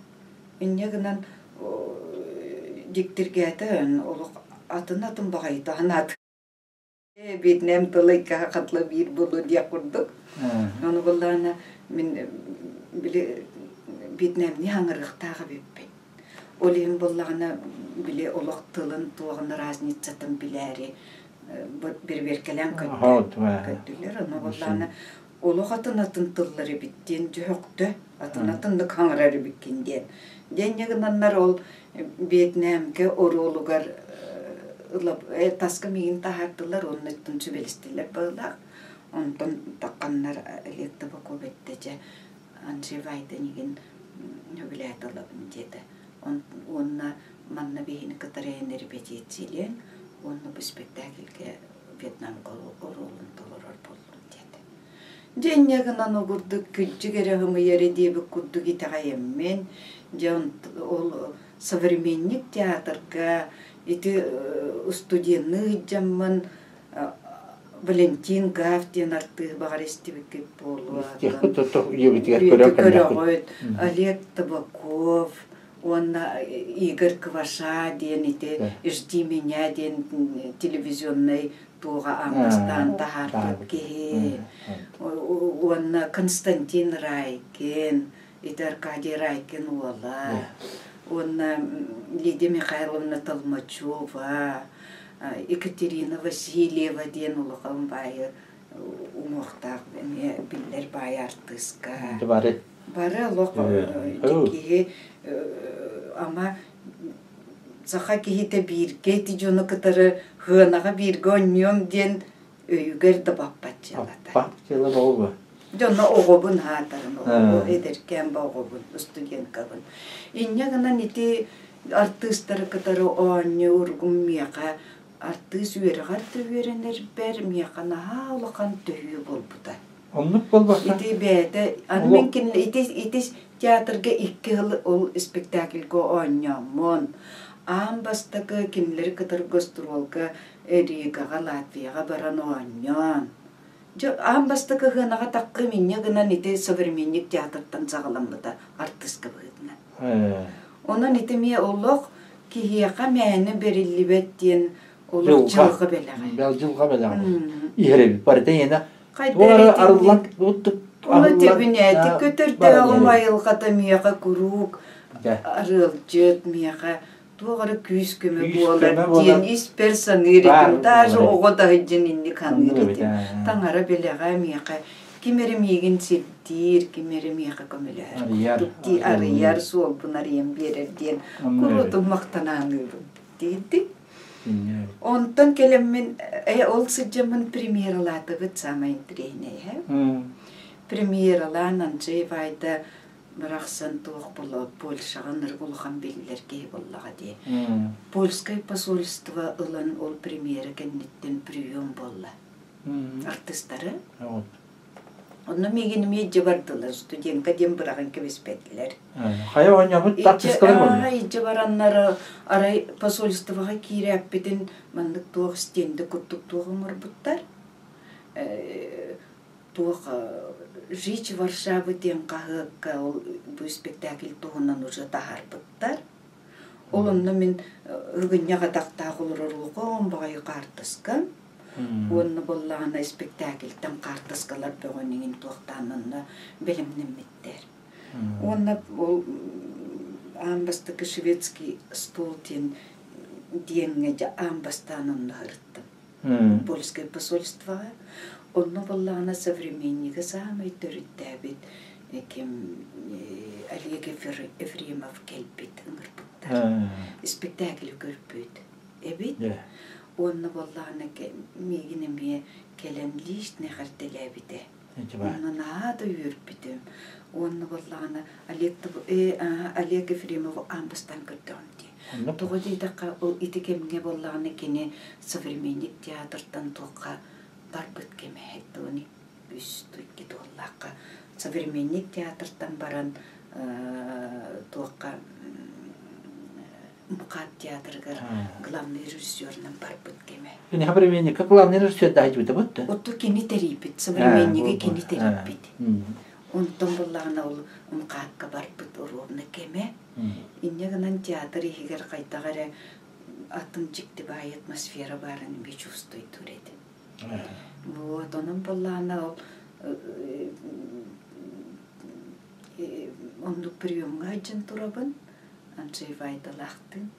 Инньэ гынан дьиктиргээтэ олох атын-атын баҕайыта санаатым. Биирнэм тыла иккиһэ хатыла биир буолуо диэх курдук. Ону буоллаҕына мин били Вьетнамныы хаҥырыахтаах эбиппин. Ол иһин буоллаҕына били олох тылын туоҕун разницатын билээри бэрэбиэркэлээн көрдүлэр. Ону буоллаҕына олох атын-атын тыллар эбит диэн дьөһөхтө, атын-атыннык хаҥырар эбиккин диэн. Диэн гынаннар ол Вьетнамка оруолугар таска миигин таһаардылар уонна оттон сүбэлэстилэр быһыылаах. Онтон тахханнар Олег Табаков эттэ дьэ Анджей Вайденигин сөбүлээтэ ылабын диэтэ. Уонна манна биһини кытары эн репетициялиэҥ уонна бу спектакльгэ Вьетнамга оруолун толорор буоллум диэтэ. Дьэ инньэ гынан угурдук күлдьүк эрэ ымыйары диэбит курдук итэҕэйэммин, дьэ ол современник театрга ити студенныы сылдьаммын Валентин Гаф диэн артыыһы баҕар истибиккит буолуо. Көрөҕүт. Олег Табаков уонна Игорь Кваша диэн ити «Жди меня» диэн телевизионнай туоҕа аан бастаан таһаарбыт киһи уонна Константин Райкин, ити Аркадий Райкин уола уонна Лидия Михайловна Толмачева, Екатерина Васильева диэн улахан баайы уҥуохтаах эмиэ биллэр баай артыыска. Бары. Бары олох киһи ама саха киһитэ бииргэ ити дьону кытары һыанаҕа бииргэ оонньуом диэн өйүгэр да баппат дьыалата. Баппат дьыала буолуо. Дьоно оҕобун аатарын оҕобу эдэркээн ба оҕобун студенткабын. Инньэ гынан ити артыыстары кытары оонньуургум миэхэ артыыс үөрэҕэр да үөрэнэрбэр миэхэ наһаа улахан төһүү буолбута. Оннук буолбакка. Ити бэйэтэ аны мин кинини ити ити театрга икки сыл ол спектакльга оонньооммун. Аан бастакы кинилэри кытары гастролга Ригаҕа, Латвияҕа баран оонньоон. Дьэ, аан бастакы ыһыанаҕа таххым инньэ гынан ити современник театртан саҕаламмыта артыыска быһыытынан. Онон ити эмиэ олох киһиэхэ мээнэ бэриллибэт диэн олох дьылҕа бэлэҕэ. Дьылҕа бэлэҕэ. Иһэр эбит. Барыта иэнэ Туора арыллан Ону тэбинээти көтөрдөөҕүм айылҕата миэхэ куруук арыалдьыт миэхэ туох эрэ күүс-көмө буолар диэн испэр саныыр этим. Даже оҕо да сылдьан инник саныыр этим. Таҥара бэлэҕэ миэхэ ким эрэ миигин сирдиир, ким эрэ миэхэ көмөлөһөр курдук дии арыйар, суолбун арыйан биэрэр диэн куруутун махтананыыбын диирдик. Онтон кэлэммин, ол сылдьаммын премьералаатыбыт саамай интэриэһинэйэ. Премьералаан Анджей Вайда барахсан туох буолла Польшаҕа ынырык улахан биллэр киһи буоллаҕа дии. Польскай посольство ылан ол премьера кэнниттэн прием буолла. Артыстары. Онно миигин эмиэ илдьэ бардылар, студентка диэн быраҕан кэбиспэтилэр. Хайа оонньообут артыскалар буолла? Илдьэ бараннар арай посольствоҕа киирээппитин маннык туох стенде курдук туох оҥорбуттар. Туох «Жить Варшавы» диэн хаһыакка ол бу спектакль туһунан уже таһаарбыттар. Ол онно мин ыгынньах атахтаах олорор улахан баҕайы хаартыскам. Уонна буоллаҕына спектакльтан хаартыскалар бөҕөнү иҥин туохтаан онно бэлэмнэммиттэр. Уонна ол аан бастакы шведский стол диэн диэҥҥэ дьэ аан бастаан онно сырыттым. Польскай посольствоҕа. Онно буоллаҕына современнига саамай төрүттээбит ким Олег Ефремов кэлбит ыҥырбыттар. Спектакль көрбүт эбит. Уонна буоллаҕына миигин эмиэ кэлэн лично эҕэрдэлээбитэ. Онно наһаа да үөрбүтүм. Уонна буоллаҕына Олег Олег Ефремову аан бастаан көрдөҕүм дии. Тоҕо диэтэххэ, ол ити кэмҥэ буоллаҕына кини Современник театртан туохха барбыт кэмэ этэ үс икки туоллаахха Современник театртан баран туохха МХАТ театрыгар главный режиссерынан барбыт кэмэ. Кини Современникка главный режиссер даһыйбыта бутта. Отту кини тэрийбит, Современниги кини тэрийбит. Онтон буллаҕына ол МХАТка барбыт оруобуна кэмэ. гынан театр иһигэр хайдах эрэ атын дьикти баай атмосфера баарын эмиэ чувствуйдуур этим. Вот, онон буоллаҕына ол оннук приемҥа сылдьан турабын Анджей Вайдалаахтыын.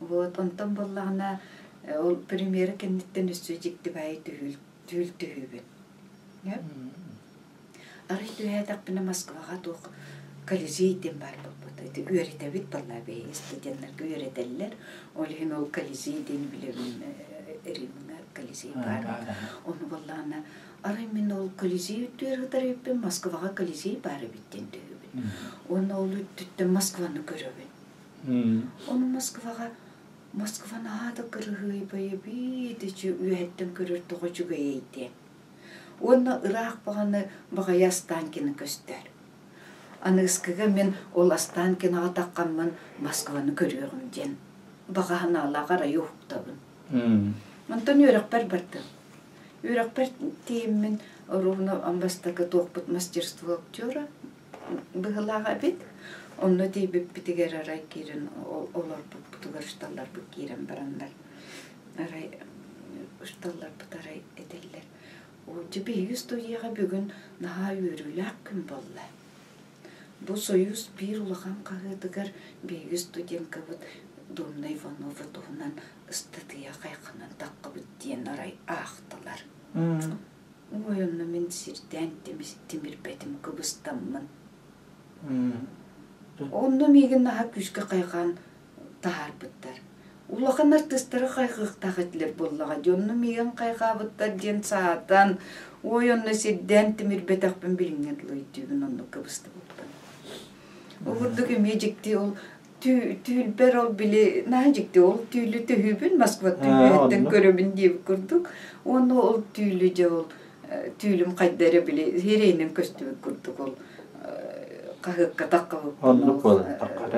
Вот, онтон буоллаҕына ол премьера кэнниттэн өссө дьикти баайы түһүүл түүл түһүүбүн. Арай түһээтэхпинэ Москваҕа туох Колизей диэн баар буолбут. Ити үөрэтэбит баллаа биһиги студеннарга үөрэтэллэр. Ол иһин ол Колизей диэн билэбин Римҥа Колизей баар. Ону буоллаҕына арай мин ол Колизей үрдүгэр сытар эбиппин Москваҕа Колизей баар эбит диэн түһүүбүн. Уонна ол үрдүттэн Москваны көрөбүн. Ону Москваҕа Москва наһаа да кырыһыайбайа биир үөһэттэн көрөр тоҕо үчүгэйэй диэн. Уонна ыраах баҕаны баҕайы Останкино көстөр. Аныгыскыга мин ол Останкиноҕа таххаммын Москваны көрүөҕүм диэн баҕа санаалаах арайы уһуктабын. Онтон үөрэхпэр бардым. Үөрэхпэр тиийэммин ровно бастакы туохпут мастерство актера быһыылаах эбит. Онно тиийбиппитигэр арай киирэн олорбуппутугар шталларбыт киирэн бараннар арай шталларбыт арай этэллэр дьэ биһиги студияҕа бүгүн наһаа үөрүүлээх күн буолла. Бу Союз биир улахан хаһыатыгар биһиги студенткабыт Домна Иванова туһунан ыстатыйа хайҕанан таххыбыт диэн арай аахтылар. Ой, онно мин сирдээн тимирбэтим, кыбыстаммын. Онно миигин наһаа күүскэ хайҕаан таһаарбыттар. Улахан артыыстары хайҕыахтаах этилэр буоллаҕа дии, онно миигин хайҕаабыттар диэн саатан, ой, онно сирдээн тимирбэтэхпин билиҥҥэ дылы өйдүүбүн, оннук кыбыстыбыппын. Ол курдук эмиэ дьикти ол түүлбэр ол били наһаа дьикти ол түүлү төһүүбүн Москваттан үөһэттэн көрөбүн диэбит курдук уонна ол түүлү дьэ ол түүлүм хайда эрэ били сирэйинэн көстүбүт курдук ол хаһыакка таххабыппын ол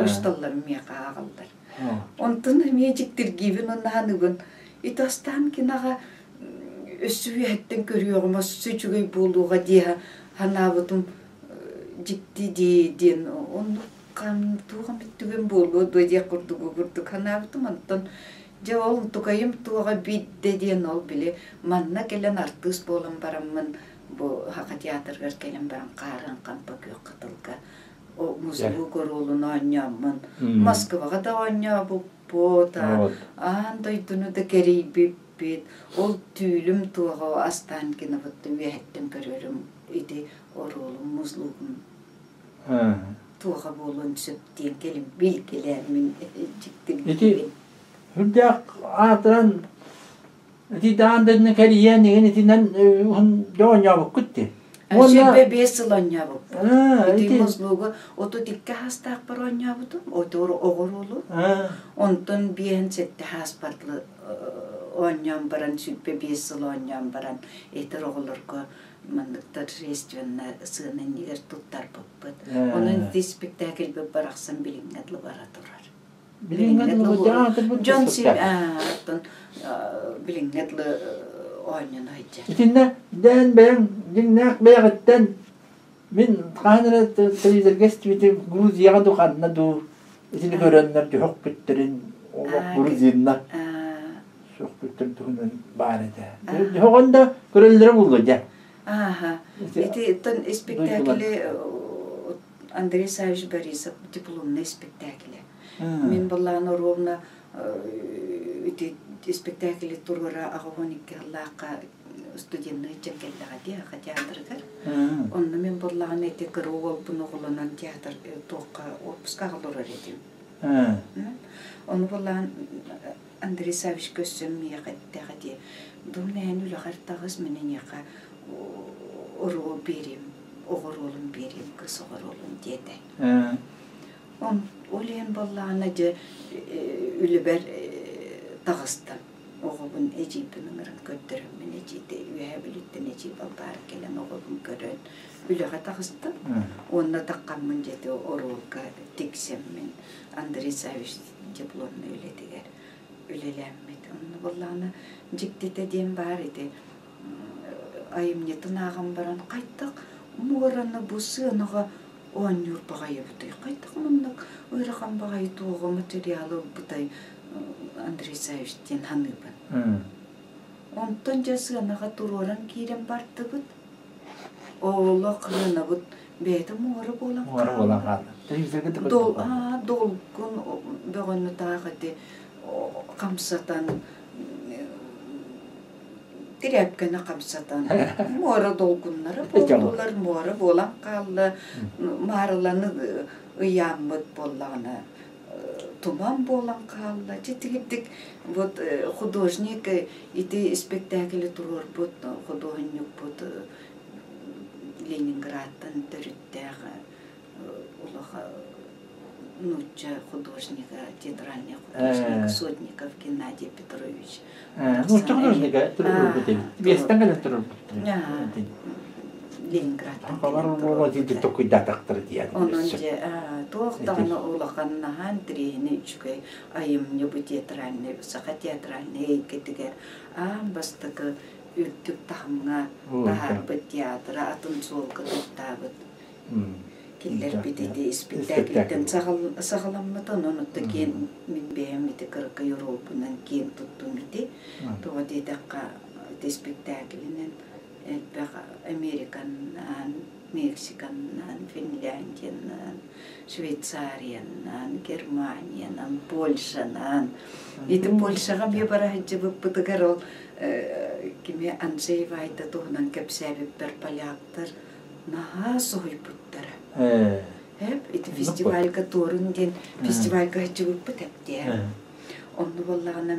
усталларым миэхэ ааҕаллар онтон эмиэ дьиктиргиибин уонна саныыбын ити Останкиноҕа өссө үөһэттэн көрүөҕүм өссө үчүгэй буолуоҕа дии санаабытым дьикти дии диэн оннук туох эмит түгэн буолуо дуо диэх курдугу курдук санаабытым онтон дьэ ол тукайым туоҕа биирдэ диэн ол били манна кэлэн артыыс буолан бараммын бу Саха театрыгар кэлэн баран хаарыан хампа күөх кытылга музлук оруолун оонньооммун Москваҕа да оонньообуппут аан дойдуну да кэрийбиппит ол түүлүм туоҕа Останкиновыттан үөһэттэн көрөрүм ити оруолум музлугум туоха буолуон сөп диэн кэлин билгэлээммин Ити сүрдээх аатыран ити даан дэннэ кэрийэн игин итинэн уһун оонньообуккут дии. Сүүрбэ биэс сыл оонньообуппут. Ити музлугу 32 хаастаахпар оонньообутум, отуор оҕуруолу. Онтон биэһин сэттэ хааспарлы оонньоон баран, 25 сыл оонньоон баран, этэр оҕолорго маннык торжественно сыана иннигэр туттарбыппыт. Онон ити спектакльбыт барахсан билиҥҥэ дылы бара турар. Билиҥҥэ дылы Дьон оттон билиҥҥэ дылы оонньоно сылдьар. Итиннэ дээн бэйэҥ дьиҥнээх бэйэҕиттэн мин хаһан эрэ телевизорга истибитим Грузияҕа дуу ханна дуу итини көрөннөр дьөһөхпүттэрин олох грузиннар Сөхпүттэр туһунан баар этэ. Дьоҕон да көрөллөрө булла дьэ. Ааха. Ити испектакли Андрей Савич Борисов дипломный спектакле. Мин былаан ровно ити спектакли туруора аҕа икки сыллаахха студенный кэллэҕэ дии аха театрыгар. Онно мин буоллаҕына ити кыра уолбун оҕолонон театр туохха отпускаҕа олорор этим. Ону буоллаҕын Андрей Савич көрсөн миэхэ эттэҕэ дии, Думна эн үлэҕэр таҕыс, мин эйиэхэ оруол биэриэм, оҕоруолун биэриэм, кыыс оҕоруолун диэтэ. Ол иһин буоллаҕына дьэ үлэбэр таҕыстым. Оҕобун эдьиийбин ыҥыран көрдөрөммүн эдьиийдэ Үөһээ Бүлүүттэн эдьиий Балбаара кэлэн оҕобун көрөн үлэҕэ таҕыстым. Уонна таххаммын дьэ ити оруолга тиксэммин Андрей Савич дипломнай үлэтигэр үлэлээммит. Онно буоллаҕына дьиктитэ диэн баар ити айымньытын ааҕан баран хайдах муораны бу сыанаҕа оонньуур баҕайыбытый, хайдах маннык ыарахан баҕайы туоҕа материалы ылбытай Андрей Савич диэн саныыбын. Онтон дьэ сыанаҕа туруоран киирэн бардыбыт. Олох ырыынабыт бэйэтэ муора буолан Муора буолан хаалла. Телевизорга да көрдөххө. Долгун бөҕөнү таах ити хамсатан тирээпкэни хамсатан муора долгуннара буоллулар, муора буолан хаалла. Маарыланы ыйааммыт буоллаҕына туман буолан хаалла. Дьэ вот художник ити испэктээкили туруорбут худуоһунньукпут Ленинградтан төрүттээх улахан нуучча художнига, театральный художник Сотников Геннадий Петрович. Нуучча художнига туруорбут эбит. Биэстэн кэлэн туруорбут. Ленинградтан Халар буола диди токуйдатахтар диэн. Онон дьэ туох даҕаны улахан наһаа интэриэһинэй үчүгэй айымньы бу театральный саха театральнай эйгэтигэр аан бастакы үрдүк таһымҥа таһаарбыт театра атын суолга туттаабыт киллэрбит ити испэктээкилтэн саҕаламмыта. Онон отто киэн мин бэйэм ити кыракый оруолбунан киэн туттум ити. Тоҕо диэтэххэ, ити испэктээкилинэн элбэх Американнаан, Мексиканнаан, Финляндиянан, Швейцариянан, Германиянан, Польшанан. Ити Польшаҕа эмиэ бара сылдьыбыппытыгар ол кими Анджей Вайда туһунан кэпсээбиппэр поляктар наһаа соһуйбуттара. Эп ити фестивальга туорун диэн фестивальга сылдьыбыппыт эптиэ. Онно буоллаҕына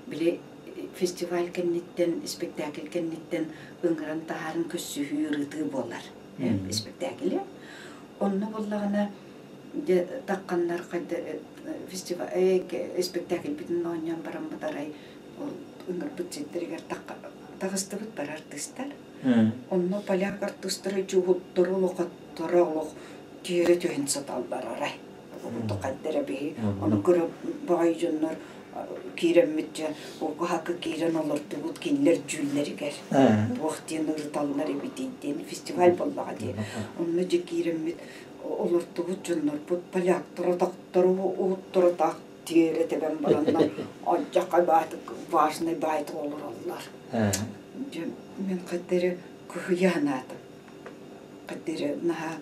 били фестиваль кэнниттэн, спектакль кэнниттэн ыҥыран таһааран көрсүһүү ырытыы буолар испэктээкили. Онно буоллаҕына дьэ тахханнар хайда фестиваль испэктээкилбитин оонньоон бараммыт арай ол ыҥырбыт сирдэригэр таҕыстыбыт бары артыыстар. Онно поляк артыыстара дьуһуттору олохотторо олох тиэрэ түһэн сыталлар арай. Хайдара биһи ону көрө баҕайы дьоннор киирэммит дьэ угуһакы киирэн олордубут кинилэр дьүүллэригэр туох диэн ырыталлар эбитий диэн фестиваль буоллаҕа дии. Онно дьэ киирэммит олордубут дьоннорбут поляктар отохтору уһуттору таах тиэрэ тэбэн бараннар алдьархай баайтык важный баайтык олороллор. Дьэ мин хайда эрэ кыһыйа санаатым. Хайда эрэ наһаа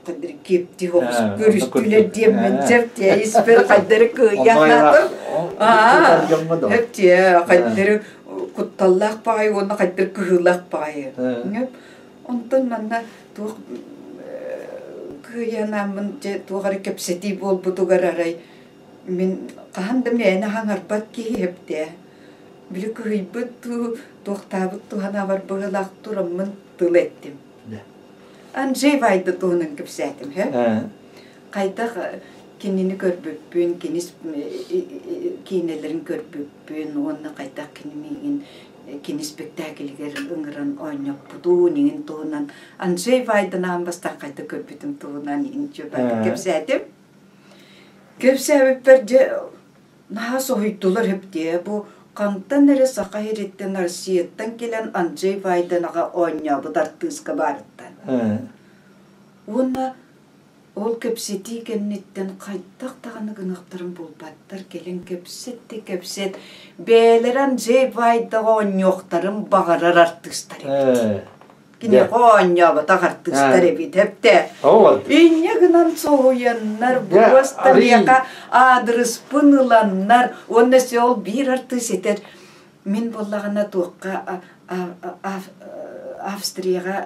хайда эрэ киэптии оҕус көрүстүлэр диэммин сөп диэ испэр хайда эрэ кыһыйа санаатым. Аа сөп диэ хайда эрэ кутталлаах баҕайы уонна хайда эрэ кыһыылаах баҕайы. Онтон манна туох кыайанааммын дьэ туох эрэ кэпсэтии буолбутугар арай мин хаһан да мээнэ хаҥарбат киһи эбитээ. Били кыһыйбыт дуу, туохтаабыт туһанаабар быһыылаах тураммын тыл эттим. Анджей Вайда туһунан кэпсээтим, һэ? Хайдах кинини көрбүппүн, кини киинэлэрин көрбүппүн уонна хайдах кини миигин кини спектаклигэр ыҥыран оонньоппутун иҥин туһунан Анджей Вайданаан бастаан хайда көрбүтүм туһунан иҥин кэпсээтим. Кэпсээбиппэр дьэ наһаа соһуйдулар өптиэ бу хантан эрэ Саха сириттэн Россияттан кэлэн Анджей Вайданаҕа оонньообут артыыска баарыттан. Уонна Ол кэпсэтии кэнниттэн хайдах даҕаны гыныахтарын булбаттар, кэлин кэпсэт да кэпсэт, бэйэлэрэ Анджей Вайдаҕа оонньуохтарын баҕарар артыыстар эбит. Киниэхэ оонньооботох артыыстар эбит, эптэ. Инньэ гынан соһуйаннар, буоста миэхэ аадырыспын ыланнар, уонна ол биир артыыс этэр, мин буоллаҕына туохха Австрияҕа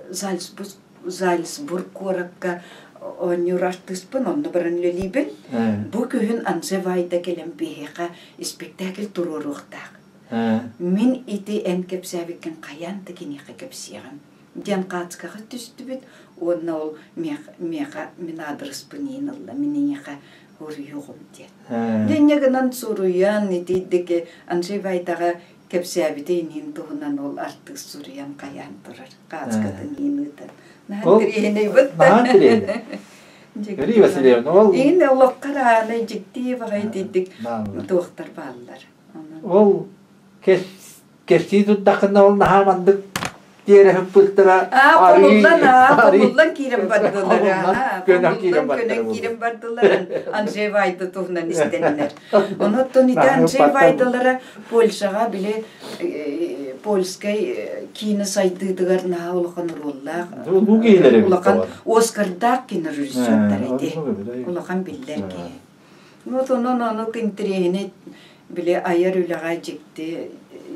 Зальцбург Зальцбург куоракка оонньуур артыыспын, онно баран үлэлиибин. Бу күһүн Анже Вайда кэлэн биһиэхэ испэктээкил туруоруохтаах. Мин ити эн кэпсээбиккин хайаан да киниэхэ кэпсиэҕим диэн хаацкаҕа түстүбүт уонна ол миэхэ мин аадырыспын иин ылла, мин эйиэхэ уруйуоҕум диэн. Дьэ гынан суруйан итийдики Анжей Вайдаҕа кэпсээбитэ иниин туһунан ол артыыс суруйан хайаан турар. Хаацкатын иин ыытан. Наһаа интэриэһинэй Наһаа интэриэһинэй. Юрий Васильевна, ол Иин олоххор аанай дьиктии баҕайы итийдик туохтар бааллар. Ол кэпсии турдаххына ол наһаа мандык Тиэрэ ыппыттара Хомуллан, хомуллан киирэн бардылар. Көнөн киирэн Көнөн киирэн бардылар. Анджей Вайда туһунан истэннэр. Онон ити Анджей Вайдалара Польшаҕа били польскай киинэ сайдыытыгар наһаа улахан оруоллаах улахан Оскардаах кинорежиссердар ити. Улахан биллэр киһи. Вот онон онук интэриэһинэй били айар үлэҕэ дьикти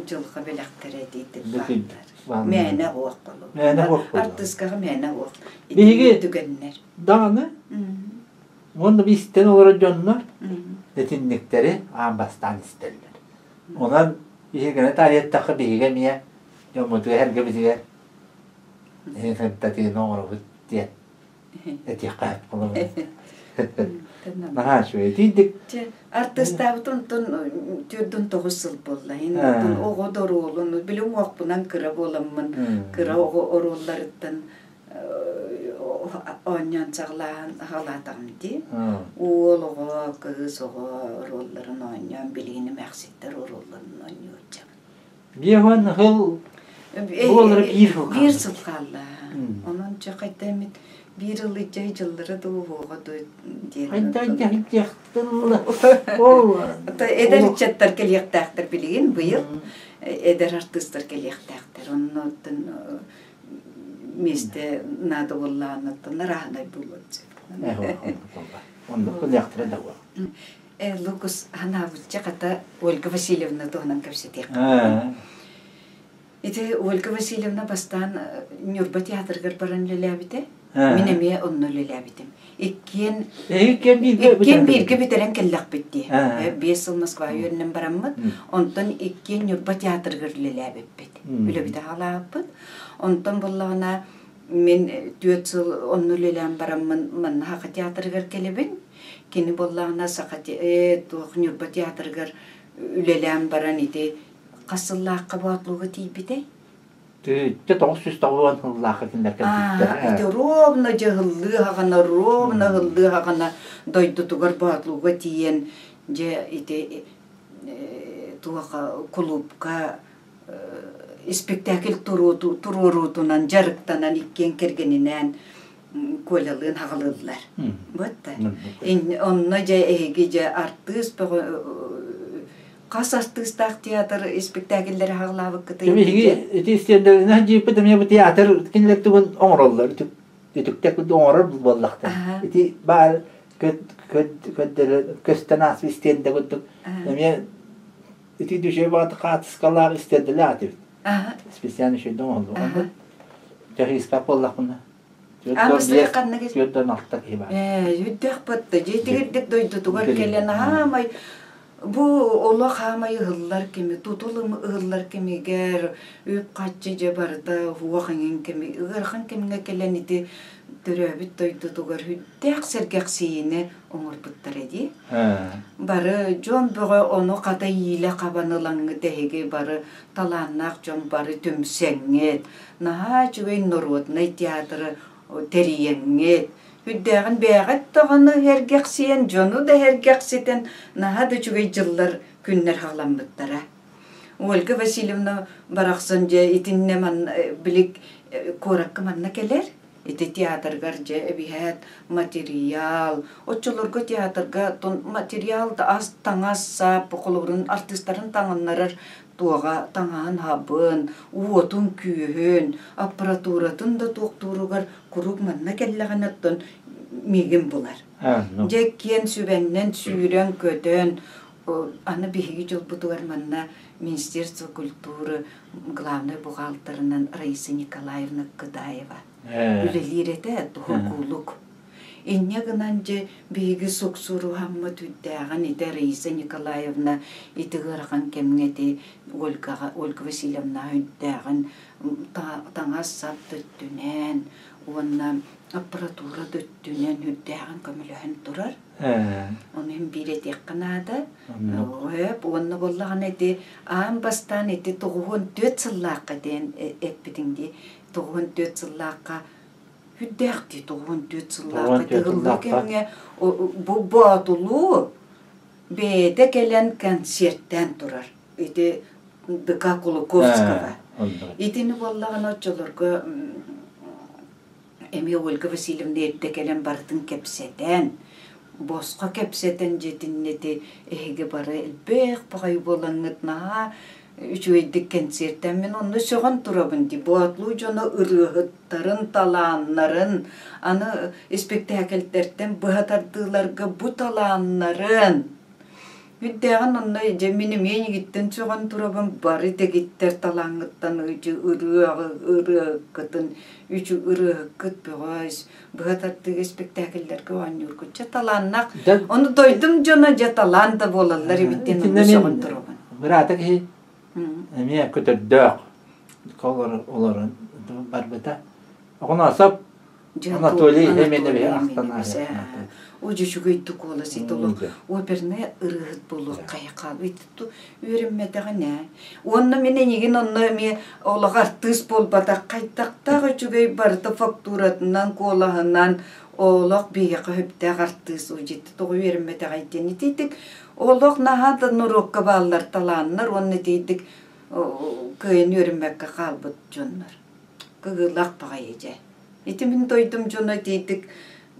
дьылҕа бэлэхтэрэ дийтин бааллар. Мээнэ уох болу. Мээнэ уох болу. Артыскаҕа мээнэ уох. Биһиги түгэннэр. Даҕаны уонна истэн олорор дьоннор этинниктэри аан бастаан истэллэр. Онон биһигини таарыйаттахха биһиги эмиэ дьоммутугар эргэбитигэр сырдатыыны оҥоробут диэн этиэххэ Наһаа үчүгэй. Итинник Чэ, артыыстаабыт онтон 49 сыл буолла. Онтон оҕо да оруолун, били уҥуохпунан кыра буоламмын, кыра оҕо оруолларыттан оонньоон саҕалааһын аҕалаатаҕым дии. Уол оҕо, кыыс оҕо оруолларын оонньоон, билигин эмээхситтэр оруолларын оонньуу сылдьабын. Биэһуон сыл буолара биир сыл Биир сыл хаалла. Онон чэ хайда эмит биир ылыйдьай дьыллара да уһуоҕа дуо диэн. Хайда Ол Эдэр ыччаттар кэлиэхтээхтэр билигин быйыл эдэр артыыстар кэлиэхтээхтэр. Онно оттон миэстэ наада буоллаҕына арааһынай буолуон сөп. Оннук кэлиэхтэрэ да буол. Лукус ханаабычча хата Ольга Васильевна туһунан кэпсэтиэх. Ити Ольга Васильевна бастаан Ньурба театрыгар баран үлэлээбитэ. Мин эмиэ онно үлэлээбитим. Иккиэн иккиэн бииргэ бүтэрэн кэллэхпит дии. 5 сыл Москва үөрэнэн бараммыт. Онтон иккиэн Ньурба театрыгар үлэлээбиппит. Үлэбит аҕалаабыппыт. Онтон буллаҕына мин 4 сыл онно үлэлээн бараммын манна Саха театрыгар кэлэбин. Кини буоллаҕына Саха туох Ньурба театрыгар үлэлээн баран ити хас сыллаахха Боотулууга тиийбитэй? 1990 сыллаахха кинилэр кэлбиттэр. Ити ровно дьыһыллыы хаҕана, ровно ыһыллыы хаҕана дойдутугар Боотулууга тиийэн дьэ ити туох кулуупка испэктээкил туруоруутунан дьарыктанан иккиэн кэргэнинээн Колялыын аҕалыыллар. Вот Онно дьэ эһиги дьэ артыыс бөҕө хас артыыстаах театр испэктээкиллэри аҕалаабыккытый? Биһиги ити истиэндэринэн дьииппит эмиэ бу театр кинилэр тугун оҥороллор үтүктэр курдук оҥорор буоллахтар. Ити баар көстөн ааспыт истиэндэ курдук эмиэ ити дүшэй баҕаты хаатыскалаах истиэндэлээх этибит. Специально үчүгэйдик оҥоһуллубут. Техническай буоллахпына 46 киһи баар. Үрдээх батта. Дьиэтигирдик дойдутугар кэлэн аамай бу олох аамай ыһыллар кими, тутул ыһыллар кэмигэр үп-харчы дьэ барыта уох эҥин кэми ыарахан кэмҥэ кэлэн ити төрөөбүт дойдутугар үрдээх сэргэхсийиини оҥорбуттара дии. Бары дьон бөҕө ону хата иилэ хабан ылаҥҥыт эһиги бары талааннаах дьон бары түмсэҥҥит, наһаа үчүгэй народнай театры тэрийэҥҥит, үрдээҕин бэйэҕит даҕаны сэргэхсийэн, дьону да сэргэхситэн наһаа да үчүгэй дьыллар, күннэр хаҕламмыттара. Ольга Васильевна барахсан дьэ итиннэ манна били куоракка манна кэлэр. Ити театргар дьэ эбиһээт материал, оччолорго театрга материал да ас, таҥас, сап, холобурун артыыстарын таҥыннарар туоҕа таҥаһын-сабын, уотун-күүһүн, аппаратуратын да туохтууругар куруук манна кэллэҕинэ оттон миигин булар. Дьэ киэн сүбэннэн сүүрэн-көтөн аны биһиги дьолбутугар манна Министерство культуры главнай бухгалтерынан Раиса Николаевна Кыдаева үлэлиир этэ туһургуулук. Инньэ гынан дьэ биһиги суксуруһаммыт үрдээҕин ити Раиса Николаевна ити ыарахан кэмҥэ ити Ольгаҕа Ольга Васильевна үрдээҕин таҥас-сап да өттүнэн уонна аппаратура да өттүнэн үрдээҕин көмөлөһөн турар. Ону иһин биир этиэххэ наада. Өп уонна буоллаҕына ити аан бастаан ити 94 сыллаахха диэн эппитиҥ дии. 94 сыллаахха Үрдээх дии 94 сыллаахха тыһыллыы кэмҥэ бу Боотулуу бэйэтэ кэлэн концертаан турар. Ити ДК Кулаковского. Итини буоллаҕына оччолорго эмиэ Ольга Васильевна эрдэ кэлэн барытын кэпсэтэн, босхо кэпсэтэн дьиэтиннэти эһиги бары элбэх баҕайы буолаҥҥыт наһаа үчүгэйдик кэнсиэртэн мин онно сөҕөн турабын дии Боотулуу дьоно ырыаһыттарын талааннарын аны испэктээкэллэртэн быһа тардыыларга бу талааннарын Үрдээҕин онно дьэ мин эмиэ эйигиттэн сөҕөн турабын бары дэгиттэр талааҥҥыттан ырыа ырыаһыккытын үчү ырыаһыккыт бөҕөс быһа тардыыга испэктээкиллэргэ оонньуургут дьэ талааннаах ону дойдум дьоно дьэ талаан да буолаллар эбит диэн онно сөҕөн турабын Быраата киһи эмиэ көтөрдөөх олорон барбыта. Оҕоноосоп Анатолий Эминович ахтан Үчүгэй куолас ити олох опернай ырыаһыт буолуох хайа үөрэммэтэҕинэ. Уонна мин эйигин онно эмиэ олох артыыс буолбатах хайдахтаах үчүгэй барыта фактуратынан, куолаһынан олох биһиэхэ сөптөөх артыыс удьитти тоҕо үөрэммэтэҕэй диэн итиитик олох наһаа да норуокка бааллар талааннар уонна итиитик кыайан үөрэммэккэ хаалбыт дьоннор. Кыһыылаах баҕайы дьэ. Ити мин дойдум дьоно итиитик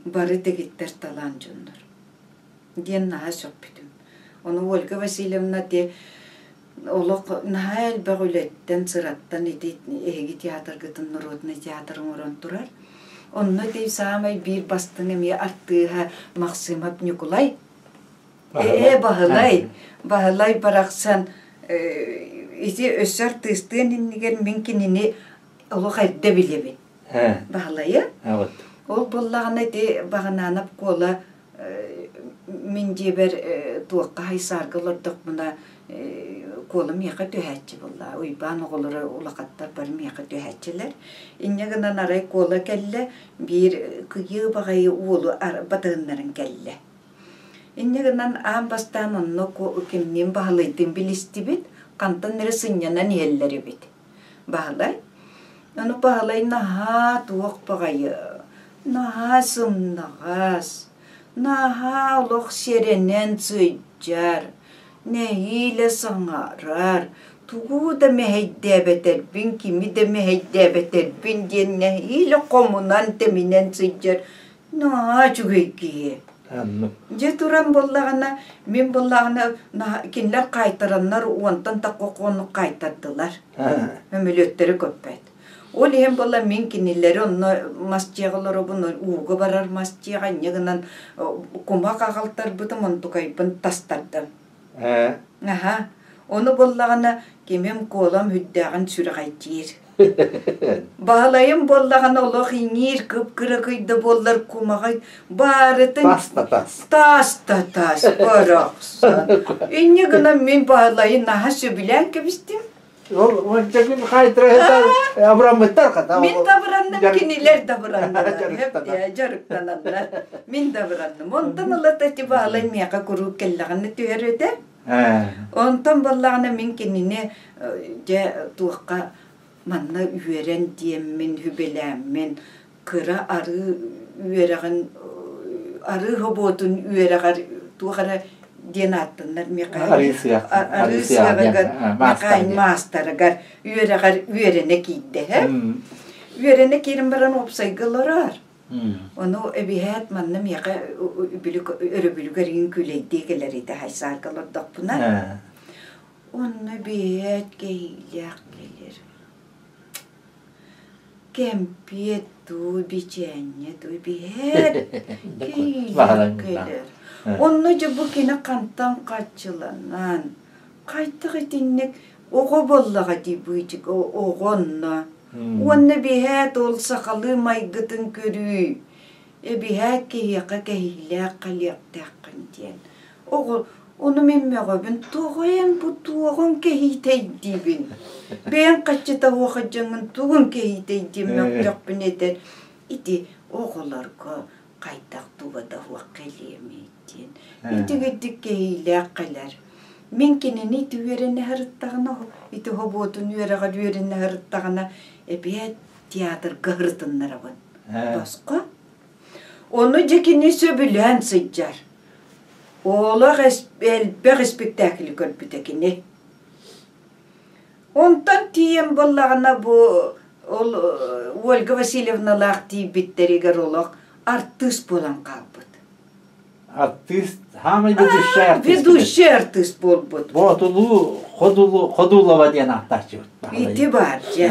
бары дэгиттэр талаан дьоннор диэн наһаа сөхпүтүм. Ону Ольга Васильевна те олох наһаа элбэх үлэттэн, сыраттан ити эһиги театргытын народный театр оҥорон турар. Онно ити саамай биир бастыҥ эмиэ артыыһа Максимов Ньукулай. Ээ, Баһылай, Баһылай барахсан ити өссө артыыстыан иннигэр мин кинини олох эрдэ билэбин. Баһылайы. Ол буоллаҕына ити Баҕанаанап Куола мин дьиэбэр туохха хайсаарга олордохпуна Куола миэхэ түһээччи буолла. Уйбаан оҕолоро улахаттар бары миэхэ түһээччилэр. Инньэ гынан арай Куола кэллэ, биир кыйыы баҕайы уолу батыһыннаран кэллэ. Инньэ гынан аан бастаан онно кимниин Баһылайдыын билистибит, хантан эрэ сынньанан иһэллэр эбит. Баһылай. Ону Баһылай наһаа туох баҕайы, наһаа сымнаҕас, наһаа олох сэрэнэн сылдьар, нэһиилэ саҥарар, тугу да мэһэйдээбэтэрбин, кими да мэһэйдээбэтэрбин диэн нэһиилэ хомунан-тэминэн сылдьар наһаа үчүгэй киһи. Дьэ туран буоллаҕына, мин буоллаҕына кинилэр хаайтараннар уонтан тахха хонук хаайтардылар. Өмүлүөттэри көппөт. Ол иһин буолла мин кинилэри онно мас дьиэҕэ олоробун, ууга барар мас дьиэҕэ инньэ гынан кумах аҕалтарбытым, онтукайбын тастардым. Аһа, ону буоллаҕына кимим Куолам үрдээҕин сүрэҕэйдиир. Баһылайым буоллаҕына олох иҥиир кып-кыракый да буоллар кумаҕай баарытын Тас да тас. таас да таас барахсан. Инньэ гынан мин Баһылайы наһаа сөбүлээн кэбистим. Ол уонча күн хаайтыра абыраммыттар хата. Мин да абыранным, кинилэр да абыраннылар. Дьарыктананнар. Мин да абыранным. Онтон ыла ити Баһылай миэхэ куруук кэллэҕинэ түһэр этэ. Онтон буоллаҕына мин кинини дьэ туохха манна үөрэн диэммин, үбэлээммин кыра арыы үөрэҕин арыы хобуотун үөрэҕэр туох эрэ диэн ааттаннар арыы сыаҕыгар Михаил маастарыгар үөрэҕэр үөрэнэ киирдэ үөрэнэ киирэн баран уопсайга олорор ону эбиһээт манна миэхэ өрөбүлүгэр иҥ күлэйдии кэлэр этэ хайсаарга олордохпуна онно биһээт кэһиилээх кэлэр Кэмпиэт дуу, бичээнньэ дуу биһээт кэһиилээх кэлэр. Онно дьэ бу кини хантан хаччыланан, хайдах итинник оҕо буоллаҕа дии быычык оҕо онно. Уонна биһээт ол сахалыы майгытын көрүү, эбиһээт киһиэхэ кэһиилээх кэлиэхтээххин диэн. Оҕо Ону мин мөҕөбүн, тоҕо эн бу туоҕун кэһиитэй диибин. Бэйэҥ хаччыта уохадьаҥҥын тугун кэһиитэй диэн мөхтөхпүн этэр. Ити оҕолорго хайдах туга да суох кэлиэмий диэн. Итигирдик кэһиилээх кэлэр. Мин кинини ити үөрэнэ сырыттаҕына, ити хобуотун үөрэҕэр үөрэнэ сырыттаҕына, эбиэт театрга сырытыннарабын. Босхо. Ону дьэ кини сөбүлээн сылдьар. Олох элбэх испиктээкили көрбүтэ кини. Онтон тиийэн буоллаҕына бу ол Ольга Васильевналаах тиийбиттэригэр олох артыыс буолан хаалбыт. Артыыс, хаамай ведущай артыыс. Ведущай артыыс буолбут. Боотулуу Ходулу Ходулова диэн ааттааччыбыт. Ити баар дьэ.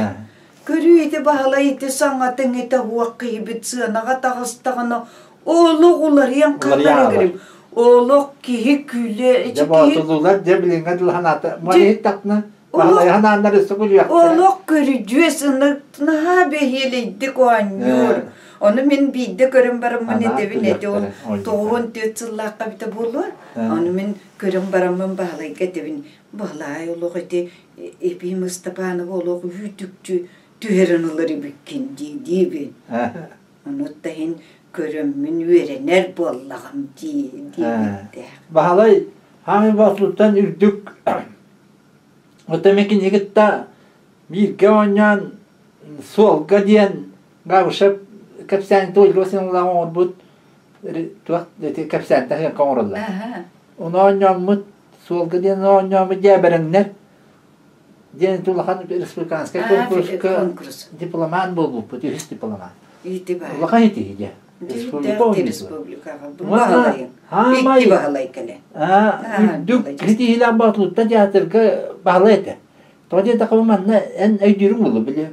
Көрүү ити Баһылай ити саҥатын ити уох киһибит сыанаҕа таҕыстаҕына олох уларыйан хаалар Олох киһи күлэ Дьэ боотулуулар дьэ билиҥҥэ дылы санаата Мариһит тахна Баһылайы санааннар өссө күлүөхтэрэ. Олох көрүдьүөс ынырык наһаа бэһиэлэйдик оонньуур. Ону мин биирдэ көрөн бараммын этэбин эти ол 94 сыллаахха эбитэ буолуо. Ону мин көрөн бараммын Баһылайга этэбин Баһылай олох ити Ефим Ыстапанов олох үүтүкчү түһэрэн ылар эбиккин дии диибин. Ону да иһин көрөммүн үөрэнэр буоллаҕым дии диэбиттээх. Баһылай хаамый боотулуттан үрдүк Оттон мин кинини кытта бииргэ оонньоон суолга диэн Габышев кэпсээн Ольга Васильевна оҥорбут туох кэпсээнтэ сыаҥка оҥороллор. Ону оонньооммут суолга диэн оонньооммут дьээбэрэҥнэр диэн улахан республиканскай конкурска дипломант буолбуппут, үһүс дипломант. Улахан итии дьэ. Республикаҕа баһылайын. Икки баһылай кэлэн. Үрдүк ситиһиилээх Боотулуттан театрга баһылай этэ. Тоҕо диэтэххэ манна эн өйдүүрүҥ буолуо били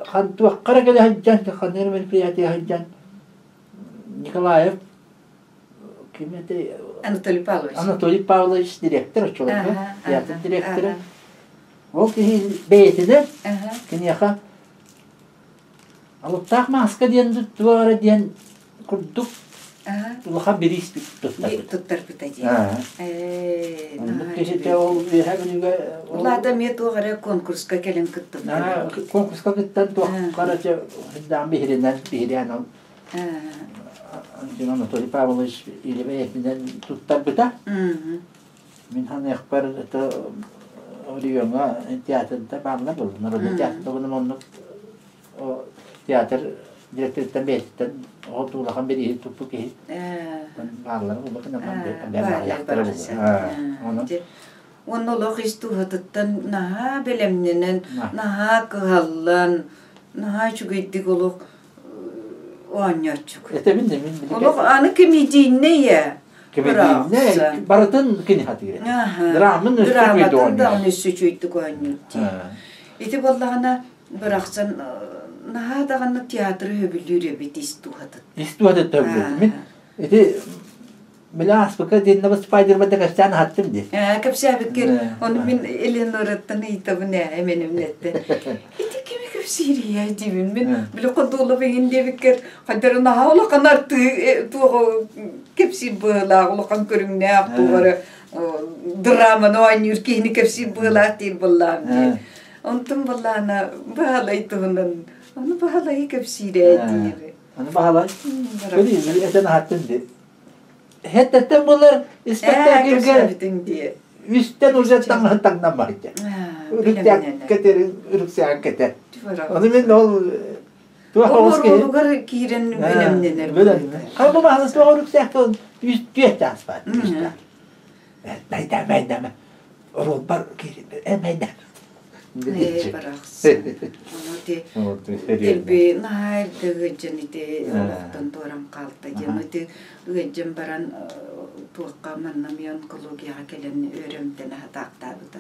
хан туохха эрэ кэлэ сылдьан ханнык эрэ мероприятие сылдьан Николаев ким этэй Анатолий Павлович. Анатолий Павлович директор оччолорго театр директора. Ол киһи бэйэтинэн киниэхэ Алыптаах мааска диэн туох эрэ диэн курдук улахан бириис туттарбыт. Туттарбыта диэн. Оннук киһитэ ол үөһэ Бүлүүгэ Улаата эмиэ туох эрэ конкурска кэлэн кыттыбыта. Конкурска кыттан туох короче даан биһиринэн биһирээн ол Анатолий Павлович илэ бэйэтинэн туттарбыта. Мин саныахпар это региоҥҥа театрда бааллар буолла. Народный театрда оннук театр директорыттан бэйэтиттэн оҕо улахан бирииһи туппут киһи бааллара буолла бааллара буолла. Уонна олох ис дууһатыттан наһаа бэлэмнэнэн, наһаа кыһаллан, наһаа үчүгэйдик олох оонньооччук. Этэбин да мин Олох аны комедийнэй ээ. Комедийнэй барытын кини хатыыр. Драмын Драматын даҕаны өссө үчүгэйдик оонньуур дии. Ити буоллаҕына бырахсан наһаа даҕаны театры сөбүлүүр эбит ис дууһатыттан. Ис дууһатыттан сөбүлүүр. Мин ити Били ааспыкка диэннэ спайдерман да кэпсээн аһаттым дии. Ээ, кэпсээбиккин ону мин Эленораттан ыйытабын ээ, эминэмнэттэн. Ити кими кэпсиирийээ диибин мин. Били ходуулап иҥин диэбиккэр хайдары наһаа улахан артыы туох кэпсиир быһыылаах, улахан көрүҥнээх туох эрэ драманы оонньуур киһини кэпсиир быһыылаах диир буоллаам дии. Онтон буоллаана Баһылай туһунан ону Баһылайы кэпсиирээ диир. Аны Баһылай этэн аһаттым дии. Хэтэттэн булар испэктээкилгэ үстэн уже таҥаһын таҥнан барда. Үрүксээн кэтэрин үрүксээн кэтэр. Ону мин ол туох оҕус киһи Оҕолоругар киирэн бэлэмнэнэр. Хай бу баһылыс туох үрүксээх үс түөрт чаас бар. Мэйдэ мэйдэ Оруолбар киирин мэйдэ. Ээ, барахсан. Ону ити дэлби наһаа эрдэ ыалдьан ити олохтон туоран хаалта диэн ити ыалдьан баран туохха манна эмиэ онкологияҕа кэлэн үөрэмтэн аһатаахтаабыта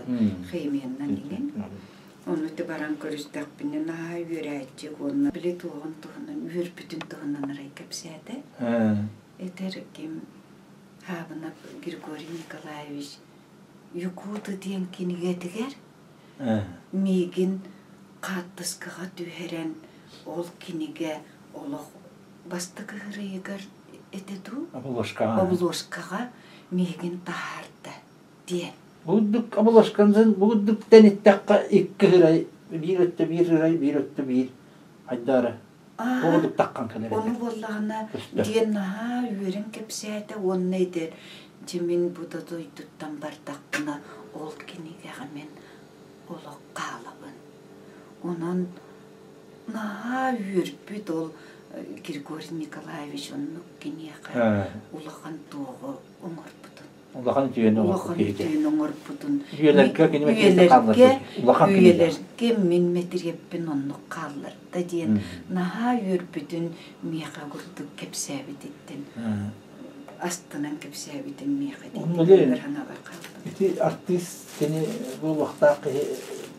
химиянан иҥин. Ону ити баран көрүстэхпинэ наһаа үөрээччи уонна били туоҕун туһунан үөрбүтүн туһунан арай кэпсээтэ. Этэр ким Хаабынап Григорий Николаевич Якуты диэн кинигэтигэр миигин хаартыскаҕа түһэрэн ол кинигэ олох бастакы ыһырыйыгар этэ дуу Обложкаҕа. Обложкаҕа миигин таһаарда диэн. Бурдук обложканын бурдук тэниттэххэ икки ырай, биир өттө биир ырай, биир өттө биир хайдаара. Бурдук таххан кэлэр Ону буоллаҕына диэн наһаа үөрэн кэпсээтэ уонна этэр дьэ мин бу да дойдуттан бардахпына ол кинигэҕэ мин олох хаалабын. Онон наһаа үөрбүт ол Григорий Николаевич оннук киниэхэ улахан туоҕу оҥорбутун. Улахан үтүөнү Улахан үтүөнү оҥорбутун. Үйэлэргэ кини мэтириэтэ хаалларбыт. Улахан Үйэлэргэ мин мэтириэппин оннук хаалларда диэн наһаа үөрбүтүн миэхэ курдук кэпсээбититтэн астынан кэпсээбитин миэхэ диэн санаабар хаалбыт. Ити артыыс кини буолуохтаах киһи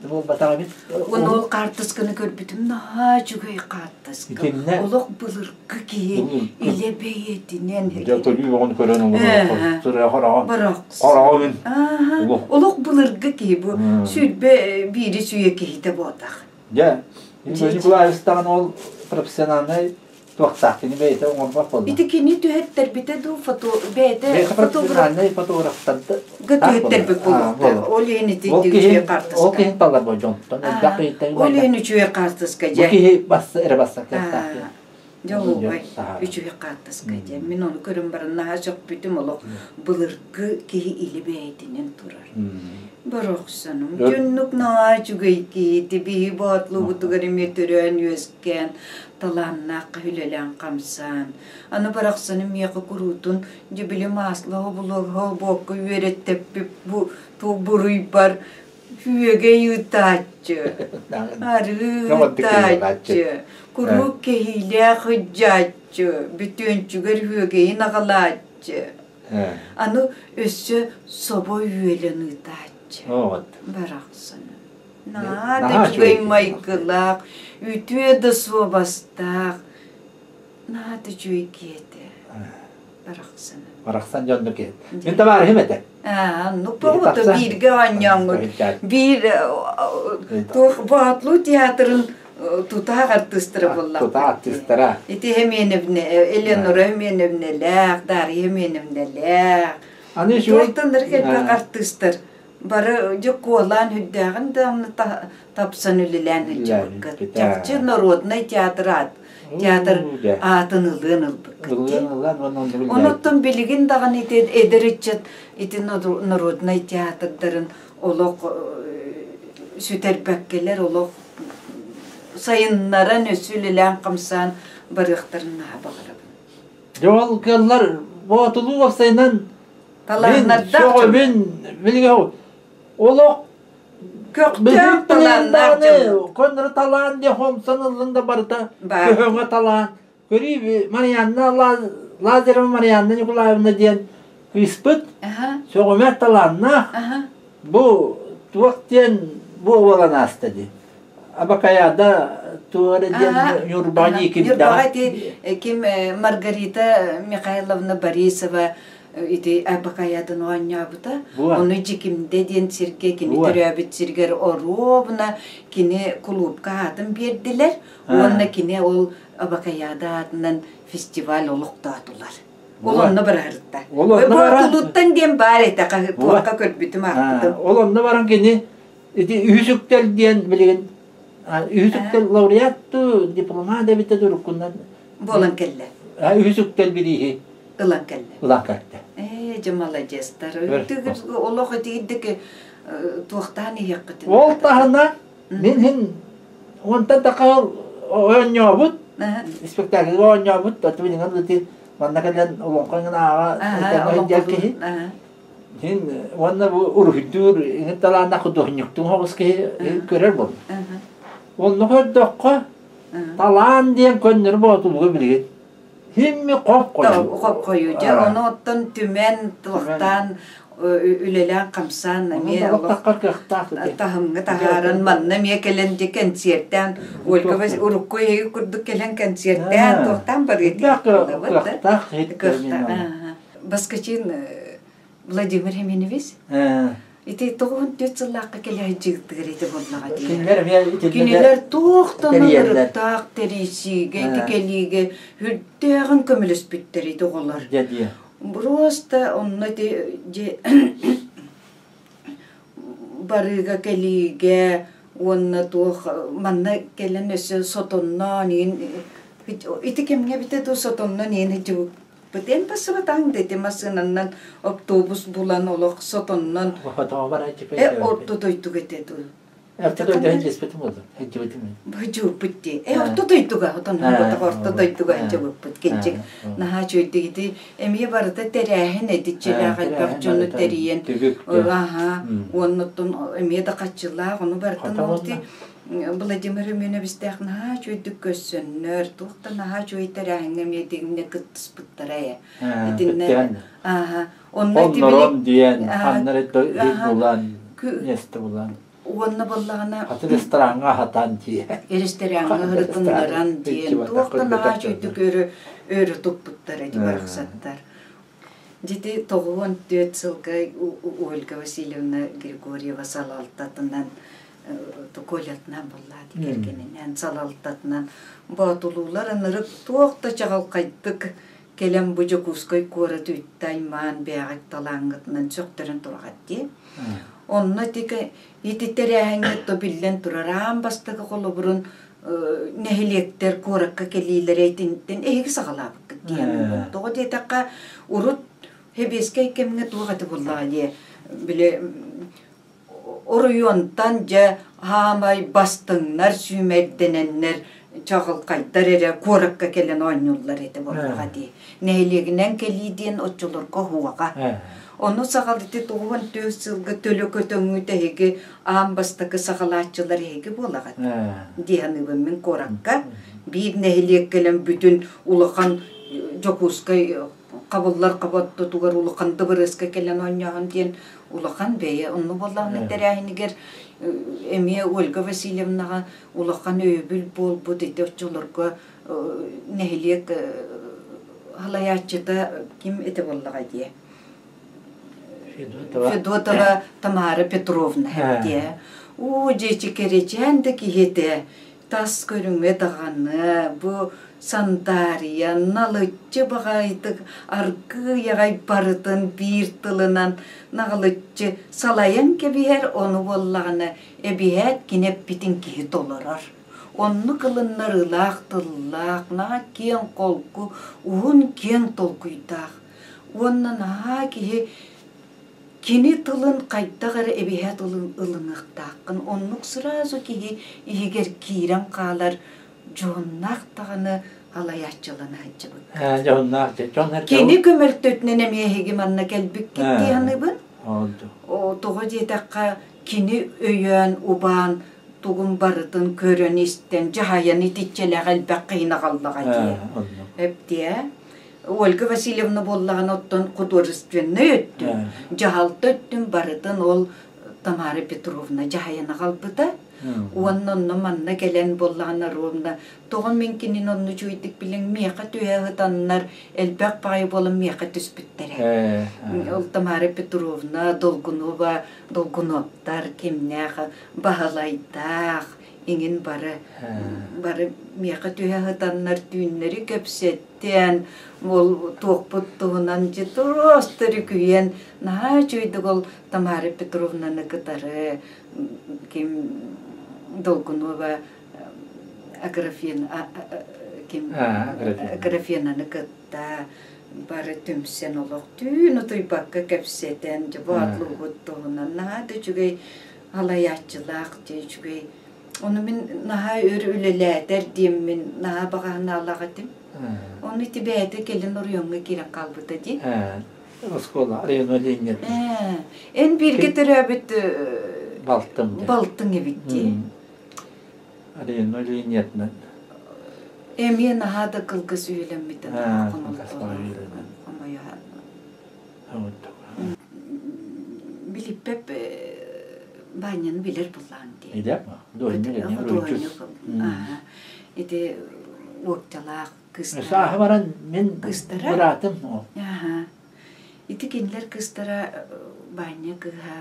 буолбатах эбит. Уонна ол хаартысканы көрбүтүм наһаа үчүгэй хаартыска. Олох былыргы киһи илэ бэйэтинэн. Дьэ көрүү оҕону көрөн олорор. Хороҕо Олох былыргы киһи бу 21 сүйэ киһитэ буотах. Дьэ, Николаевич даҕаны ол профессиональнай туохтаах кини бэйэтэ оҥорбот буолла. Ити кини түһэттэрбитэ дуу фото бэйэтэ фотограф фотографтарда түһэттэрбит буолуохтаах. Ол иһин ити үчүгэй хаартыска. Ол киһи талар бу дьонтон элбэх киһиттэн Ол иһин үчүгэй хаартыска дьэ. Бу киһи басса эрэ басса кыахтаах. Дьэ оһуобай үчүгэй хаартыска дьэ. Мин ону көрөн баран наһаа сөхпүтүм олох былыргы киһи или бэйэтинэн турар. Борохсонум дьоннук наһаа үчүгэй киһи биһи боотулубутугар эмиэ төрөөн үөскээн талааннаах үлэлээн хамсаан аны барахсаным миэхэ куруутун дьэ били масло буокка үөрэттэппит бу буруйбар Үөгэй ыытааччы, арыы ыытааччы, куруук кэһиилээх ыдьааччы, бүтүөнчүгэр үөгэйин аҕалааччы. Аны өссө собо үөлэн ыытааччы. Барахсан. Наһаа да үчүгэй майгылаах, үтүө да суобастаах, наһаа да үчүгэй киһи этэ. Барахсан. Барахсан дьонну киһи. Мин табаарыһым этэ. Ну, поводу бииргэ оонньооҥҥут. Биир туох Боотулуу театрын тутаах артыыстара буоллахпыт. Тутаах артыыстара. Ити Хеменевне, Элеонора Хеменевнелээх, Дарья Хеменевнелээх. Аны үчүгэй. Туохтан элбэх артыыстар бары дьэ куолаан үрдээҕин да тапсан үлэлээн сылдьыбыккыт. Чахчы народнай театр аат театр аатын ылыан ылбыккыт. Онуттан билигин даҕаны ити эдэр ыччат ити народнай театрдарын олох сүтэрбэккэлэр олох сайыннаран өссө үлэлээн хамсаан барыахтарын наһаа баҕарабын. Дьэ ол кыаллар Боотулуу уопсайынан талааннардаах мин билигин олох көхтөөх талааннаах дьон көннөрү талаан диэн хомсон ыллыҥ да барыта көһөҥө талаан көрүү Марианна Лазарева Марианна Николаевна диэн кыыспыт сөҕүмэр талааннаах бу туох диэн бу буолан ааста дии Абакаяда туох эрэ диэн Ньурба дии ким Ньурбаҕа ити ким Маргарита Михайловна Борисова ити Абакаядын оонньообута. Ону Дьикимдэ диэн сиргэ кини төрөөбүт сиригэр оруобуна кини кулуупка аатын биэрдилэр уонна кини ол Абакаяда аатынан фестиваль олохтоотулар. Ол онно барарытта. Ол онно баран Боотулуттан диэн баар этэ туохха көрбүтүм аахпытым. Ол онно баран кини ити үһүс үктэл диэн билигин үһүс үктэл лауреат дипломат эбитэ уруккунан буолан кэллэ. Үһүс үктэл бирииһи ылан кэллэ. Ылан кэллэ. Ээ, дьэ маладьыастар. Олох итиирдик туохтаан иһиэххитин. Ол таһына мин хин онтон такал оонньообут спектакль оонньообут оту ити манна кэлэн олоҥхо ааҕа этэн киһи Син уонна бу уруһуйдуур иҥин талааннаах худуоһунньуктуун соҕус киһи көрөр буолла. Онно көрдөххө талаан диэн көннөрү боотулуга билигин химми хоп-хойуу. Хоп-хойуу. Дьэ ону оттон түмэн, туохтаан үлэлээн хамсаан эмиэ кыахтаах таһымҥа таһааран манна эмиэ кэлэн дьэ кэнсиэртээн Ольга урукку эһиги курдук кэлэн кэнсиэртээн туохтаан барыа кыахтаах кыахтаах Баскачин Владимир Семенович ити 94 сыллаахха кэлэ сылдьыытыгар ити буоллаҕа дии. Кинилэр эмиэ Кинилэр туохтан ырыттаах тэрийсиигэ, ити кэлиигэ үрдээҕин көмөлөспүттэр ити оҕолор. Просто онно ити барыыга кэлиигэ уонна туох манна кэлэн өссө сотонноон иин ити кэмҥэ эбитэ дуу сотоннон иин Бытын басыбатаҥ дети массыынаннан автобус булан олох сотоннон э орто дойдуга этэ дуу. Орто дойдуга сылдьыспытым буолла. Сылдьыбытым. Быдьууппут дии. Э, орто дойдуга, отон орто дойдуга сылдьыбыппыт. Кэнчик наһаа үчүгэйдик эмиэ барыта тэрээһин эдиччилээх элбэх дьону тэрийэн аха уоннуттун эмиэ да хаччылаах ону барытын ол Владимир Семеновичтээх наһаа үчүгэйдик көрсөннөр туох да наһаа үчүгэй тэрээһиҥҥэ эмиэ дигинне кыттыспыттара ээ итиннэ аха онно Оннорон диэн ханнары булан миэстэ булан уонна буоллаҕына аты рестораҥҥа аһатан диэн рестораҥҥа ырытыннаран диэн туох да наһаа үчүгэйдик өрө өрө туппуттара ити барахсаттар Дьити 94 сылга Ольга Васильевна Григорьева салалтатынан Колятынан буоллаа кэргэнинэн салалтатынан Боотулуулар ынырык туох да чаҕылхайдык кэлэн бу Дьокуускай куорат үттэ аймаан бээҕик талааҥҥытынан сөхтөрөн тураҕат дии. Онно ити тэрээһиҥҥэ то биллэн турар аан бастакы холобурун нэһилиэктэр куоракка кэлиилэрэ итинтэн эһиги саҕалаабыккыт диэн. Тоҕо диэтэххэ, урут сэбиэскэй кэмҥэ туох этэ буоллаҕа диэ, били оройуонтан дьэ хаамай бастыҥнар сүүмэрдэнэннэр чаҕылхайдар эрэ куоракка кэлэн оонньууллар этэ буоллаҕа дии. Нэһилиэгинэн кэлии диэн оччолорго уһуоҕа. Ону саҕалыты 94 сылга төлө көтөҥҥүт эһиги аан бастакы саҕалааччылар эһиги буолаҕыт дии саныыбын мин куоракка. Биир нэһилиэк кэлэн бүтүн улахан Дьокуускай хабыллар хаботтутугар улахан дыбарыаска кэлэн оонньооһун диэн улахан бэйэ онну буоллаҕына тэрээһинигэр эмиэ Ольга Васильевнаҕа улахан өйөбүл буолбут ити оччолорго нэһилиэк халайааччыта ким этэ буоллаҕа диэ Федотова Тамара Петровна диэ уу дьиэчи кэрэчээн да киһи этэ тас көрүҥэ даҕаны бу сандаарыйа налыччы баҕайытык аргыый аҕай барытын биир тылынан наҕылыччы салайан кэбиһэр ону буоллаҕына эбиһээт кини эппитин киһи толорор оннук ылыннарыылаах тыллаах наһаа киэҥ холку уһун киэҥ толкуйдаах уонна наһаа киһи Кини тылын хайдах эрэ эбиһээт ылыныахтааххын, оннук сразу киһи иһигэр киирэн хаалар дьоһуннаах даҕаны алайааччылана сылдьыбыккыт. Дьоһуннаах дьон Кини көмөлтөтүнэн эмиэ эһиги манна кэлбиккит дии саныыбын. Тоҕо диэтэххэ, кини өйөөн, убаан, тугун барытын көрөн-истэн, дьаһайан итиччэлээх элбэх киһини аҕаллаҕа дии. Эптиэ. Ольга Васильевна буоллаҕына оттон художественнай өттүн, дьаһалта өттүн барытын ол Тамара Петровна дьаһайан аҕалбыта. Уонна онно манна кэлэн буоллаҕына ровно тоҕо мин кинини онно үчүгэйдик билин миэхэ түһэ сытаннар элбэх баҕайы буолан миэхэ түспүттэрэ. Ол Тамара Петровна Долгунова Долгуновтар кимнээх Баһылайдаах иҥин бары бары миэхэ түһэ сытаннар түүннэри кэпсэттээн ол туохпут туһунан дьэ просто өрүкүйэн наһаа үчүгэйдик ол Тамара Петровнаны кытары ким Долгунова Аграфена ким Аграфенаны кытта бары түмсэн олох түүн утуйбакка кэпсэтэн дьэ боотулуубут туһунан наһаа да үчүгэй халайааччылаах дьэ үчүгэй ону мин наһаа өр үлэлээтэр диэммин наһаа баҕаһынаалаах этим ону ити бэйэтэ кэлин оройуоҥҥа киирэн хаалбыта дии оскуола районной линиятын эн бииргэ төрөөбүт балтым балтыҥ эбит дии районной линиятынан эмиэ наһаа да кылгас үйэлэммитэ хомойо Билиппэп Баанньаны билэр буллаҕын дии. Худуоһунньук. Ити уокталаах кыыстара. Сааһы баран мин быраатым ол. Ити кинилэр кыыстара Баанньа кыыһа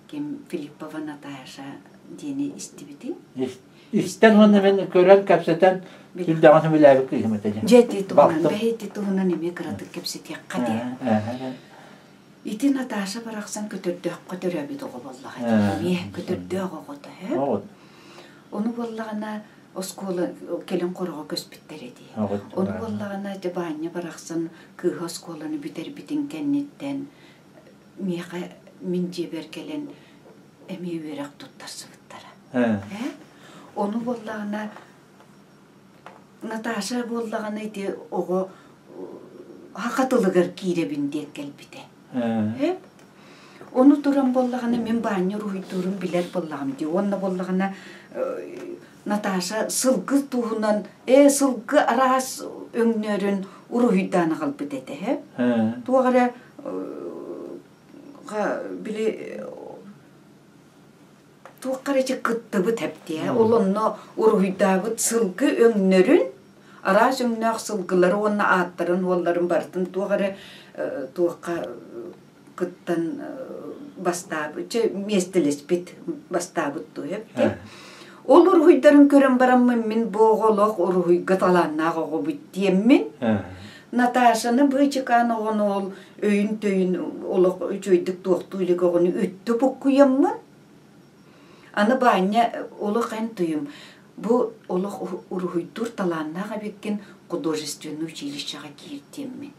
ким Филиппова Наташа диэни истибитиҥ? Истэн уонна мин көрөн кэпсэтэн сүрдээҕин сөбүлээбит кыыһым этэ дьэ. Дьэ ити туһунан бэһи ити туһунан эмиэ кыратык кэпсэтиэххэ диэ. Ити Наташа барахсан көтөрдөөххө төрөөбүт оҕо буоллаҕа эмиэ көтөрдөөх оҕото һэ. Ону буоллаҕына оскуола кэлин хороҕо көспүттэрэ дии. Ону буоллаҕына дьэ Баанньа барахсан кыыһа оскуоланы бүтэрбитин кэнниттэн миэхэ мин дьиэбэр кэлэн эмиэ үөрэх туттарсыбыттара. Ону буоллаҕына Наташа буоллаҕына ити оҕо саха тылыгар киирэбин диэн кэлбитэ. Ону туран буоллаҕына мин баанньа уруһуйдуурун билэр буоллаҕым дии. Уонна буоллаҕына Наташа сылгы туһунан ээ сылгы араас өҥнөрүн уруһуйдаан аҕалбыт этэ. Туох эрэ били туохха эрэ кыттыбыт эптиэ. Ол онно уруһуйдаабыт сылгы өҥнөрүн араас өҥнөөх сылгылары уонна ааттарын уолларын барытын туох эрэ туохха кыттан бастаабыт чэ миэстэлэспит бастаабыт дуо эптэ. Ол уруһуйдарын көрөн бараммын мин бу оҕо олох уруһуйга талааннаах оҕобут диэммин Наташаны быычыкаан оҕону ол өйүн-төйүн олох үчүгэйдик туохтуу илик оҕону үттү буккуйаммын аны Баанньа олох эн туйум бу олох уруһуйдуур талааннаах эбиккин художественнай училищеҕа киир диэммин.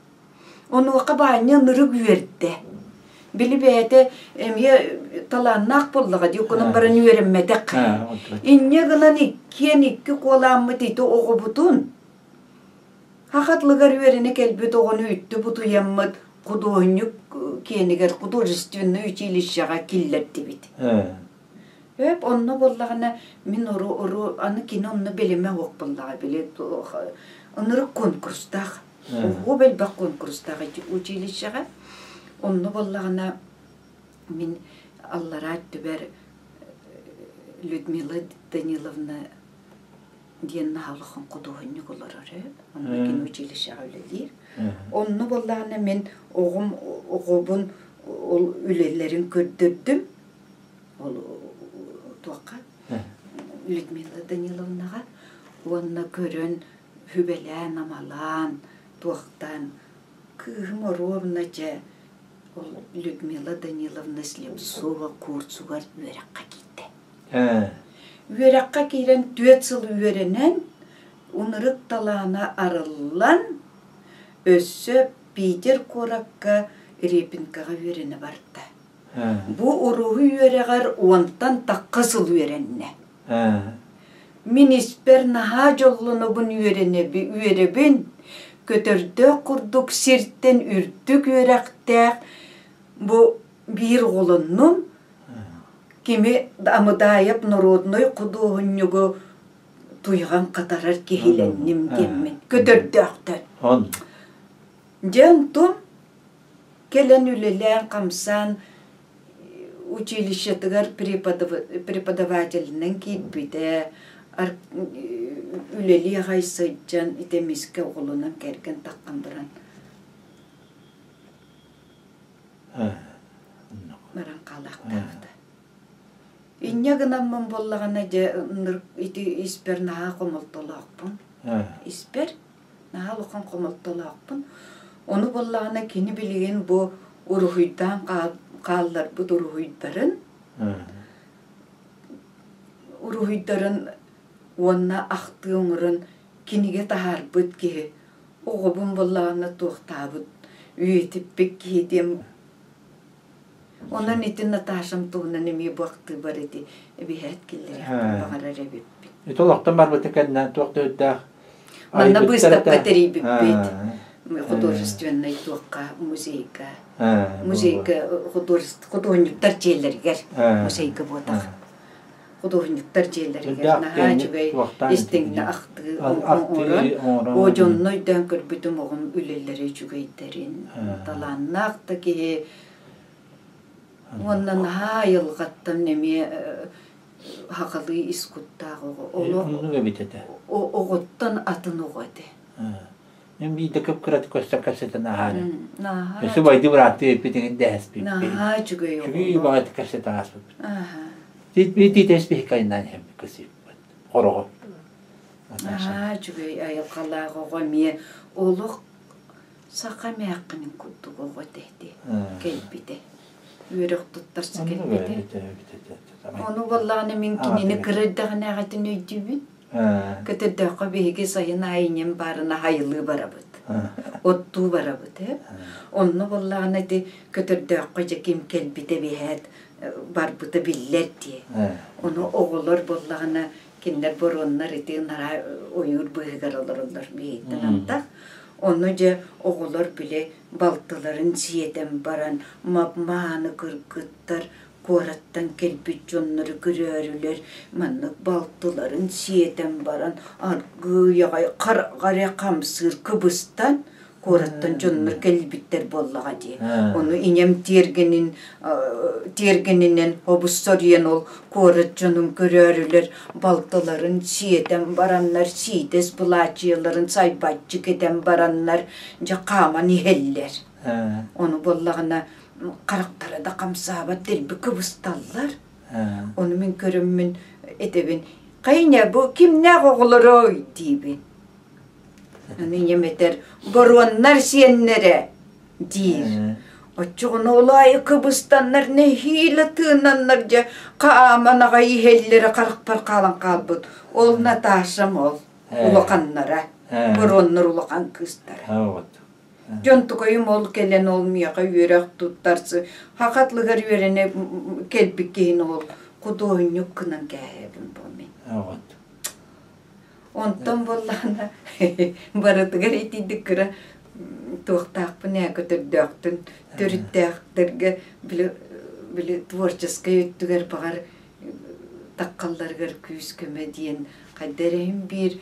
Онуоха Баанньа ынырык үөрдэ. Били бэйэтэ эмиэ талааннаах буоллаҕа дии, гынан баран үөрэммэтэх. Инньэ гынан иккиэн икки куолааммыт ити оҕобутун Хахатлыгар үөрэнэ кэлбит оҕону үттү бутуйаммыт худуоһунньук киэнигэр художественнай училищеҕа киллэрдибит. Өп онно буоллаҕына мин ору ору аны кини онно билимэ суох буоллаҕа били ынырык конкурстаах оһуо элбэх конкурстаах училищеҕа онно буоллаҕына мин аллараа өттүбэр Людмила Даниловна диэн наһаа улахан худуоһунньук олорор үһү. Онно кини училищеҕа үлэлиир. Онно буоллаҕына мин оҕом оҕобун ол үлэлэрин көрдөрдүм. Ол туохха Людмила Даниловнаҕа уонна көрөн сүбэлээн-амалаан туохтаан кыыһым оруобуна дьэ ол Людмила Даниловна Слепцова курсугар үөрэххэ киирдэ. Үөрэххэ киирэн түөрт сыл үөрэнэн, унырык талаана арыллан, өссө Питер куоракка Репинкаҕа үөрэнэ барда. Бу уруһуй үөрэҕэр уонтан тахха сыл үөрэннэ. Мин испэр наһаа дьоллонобун үөрэбин, көтөрдөөх курдук сиртэн үрдүк үөрэхтээх бу биир оҕолоннум, Кими Амыдаайап норуодунай худуоһунньугу туйаҕын хатарар киһилэнним диэммин көтөрдөөхтөн. Дьэ онтум кэлэн үлэлээн-хамсаан училищетыгар преподавателинэн киирбитэ, үлэлии аҕай сылдьан ити эмискэ оҕолонон кэргэн таххан баран Баран хаалаахтаабыта. Инньэ гынаммын буоллаҕына дьэ ити испэр наһаа хомолтолоохпун. Испэр наһаа улахан хомолтолоохпун. Ону буоллаҕына кини билигин бу уруһуйдаан хаалларбыт уруһуйдарын уруһуйдарын уонна ахтыы оҥорон кинигэ таһаарбыт киһи оҕобун буоллаҕына туохтаабыт үйэтиппит киһи диэн Онон ити Наташам туһунан эмиэ бу ахтыыбар ити эбиһээт киллэриэхпин баҕарар эбиппин. Ити олохтон барбыта кэннэ туох да үрдээх Манна быыстапка тэрийбиппит художественнай туохха музейга музейга художниктар дьиэлэригэр музейга буотах худуоһунньуктар дьиэлэригэр наһаа үчүгэй истиҥнэ ахтыы оҥорон о дьонно өйдөөн көрбүтүм оҕом үлэлэрэ үчүгэйдэрин талааннаах да киһи уонна наһаа айылҕаттан эмиэ хахалыы ис куттаах оҕо олох оҕоттон атын оҕо этэ Мин биирдэ кып-кыратык көстөн кэпсэтэн аһаары. Өссө байды бырааттыы эппитиҥин дэһэспиппит. Наһаа үчүгэй Үчүгэй баҕайытык кэпсэтэн ааспыппыт. Биир биһикайынан иһэммит кысыйбыт. Хороҕо. Наһаа үчүгэй айылҕалаах оҕо эмиэ олох саха эмээххинин курдук оҕо этэ кэлбитэ. Үөрэх туттарса кэлбитэ. Ону буоллаҕына мин кинини кыра эрдэҕинээҕитин өйдүүбүн. Көтөрдөөххө биһиги сайын аайы ийэм баарына хайылыы барабыт. Оттуу барабыт ээ. Онно буоллаҕына ити көтөрдөөххө дьэ ким кэлбитэ биһээт барбыта биллэр дии. Ону оҕолор буоллаҕына кинилэр боруоннар ити ынараа ойуур быыһыгар олороллор биһиттэн антах. Ону дьэ оҕолор били балтыларын сиэтэн баран мааны кыргыттар куораттан кэлбит дьоннору көрөөрүлэр маннык балтыларын сиэтэн баран аргыый аҕай хараҕа эрэ хамсыыр кыбыстан куораттан дьоннор кэлбиттэр буоллаҕа дии. Ону ийэм тиэргэнин тиэргэнинэн обуссоруйан ол куорат дьонун көрөөрүлэр балтыларын сиэтэн бараннар сиидэс былаачыйаларын сайбаччы кэтэн бараннар дьэ хааман иһэллэр. Ону буоллаҕына харахтара да хамсаабат дэлби кыбысталлар. Ону мин көрөммүн этэбин хайня бу кимнээх оҕолорой диибин. Аны ийэм этэр боруоннар сиэннэрэ диир. Оччоҕуна ол аайы кыбыстаннар нэһиилэ тыынаннар дьэ хааман аҕай иһэллэрэ харахпар хаалан хаалбыт. Ол Наташам ол улаханнара, боруоннар улахан кыыстара. Дьон тукайым ол кэлэн ол миэхэ үөрэх туттарсы хахатлыгар үөрэнэ кэлбит киһини ол худуоһунньук гынан кээһэбин бу мин. Онтон буоллаҕына барытыгар итийдик кыра туохтаахпын ээ көтөрдөөхтүн төрүттээхтэргэ били били творческай өттүгэр баҕар таххалларыгар күүс-көмө диэн хайда эрэ иһин биир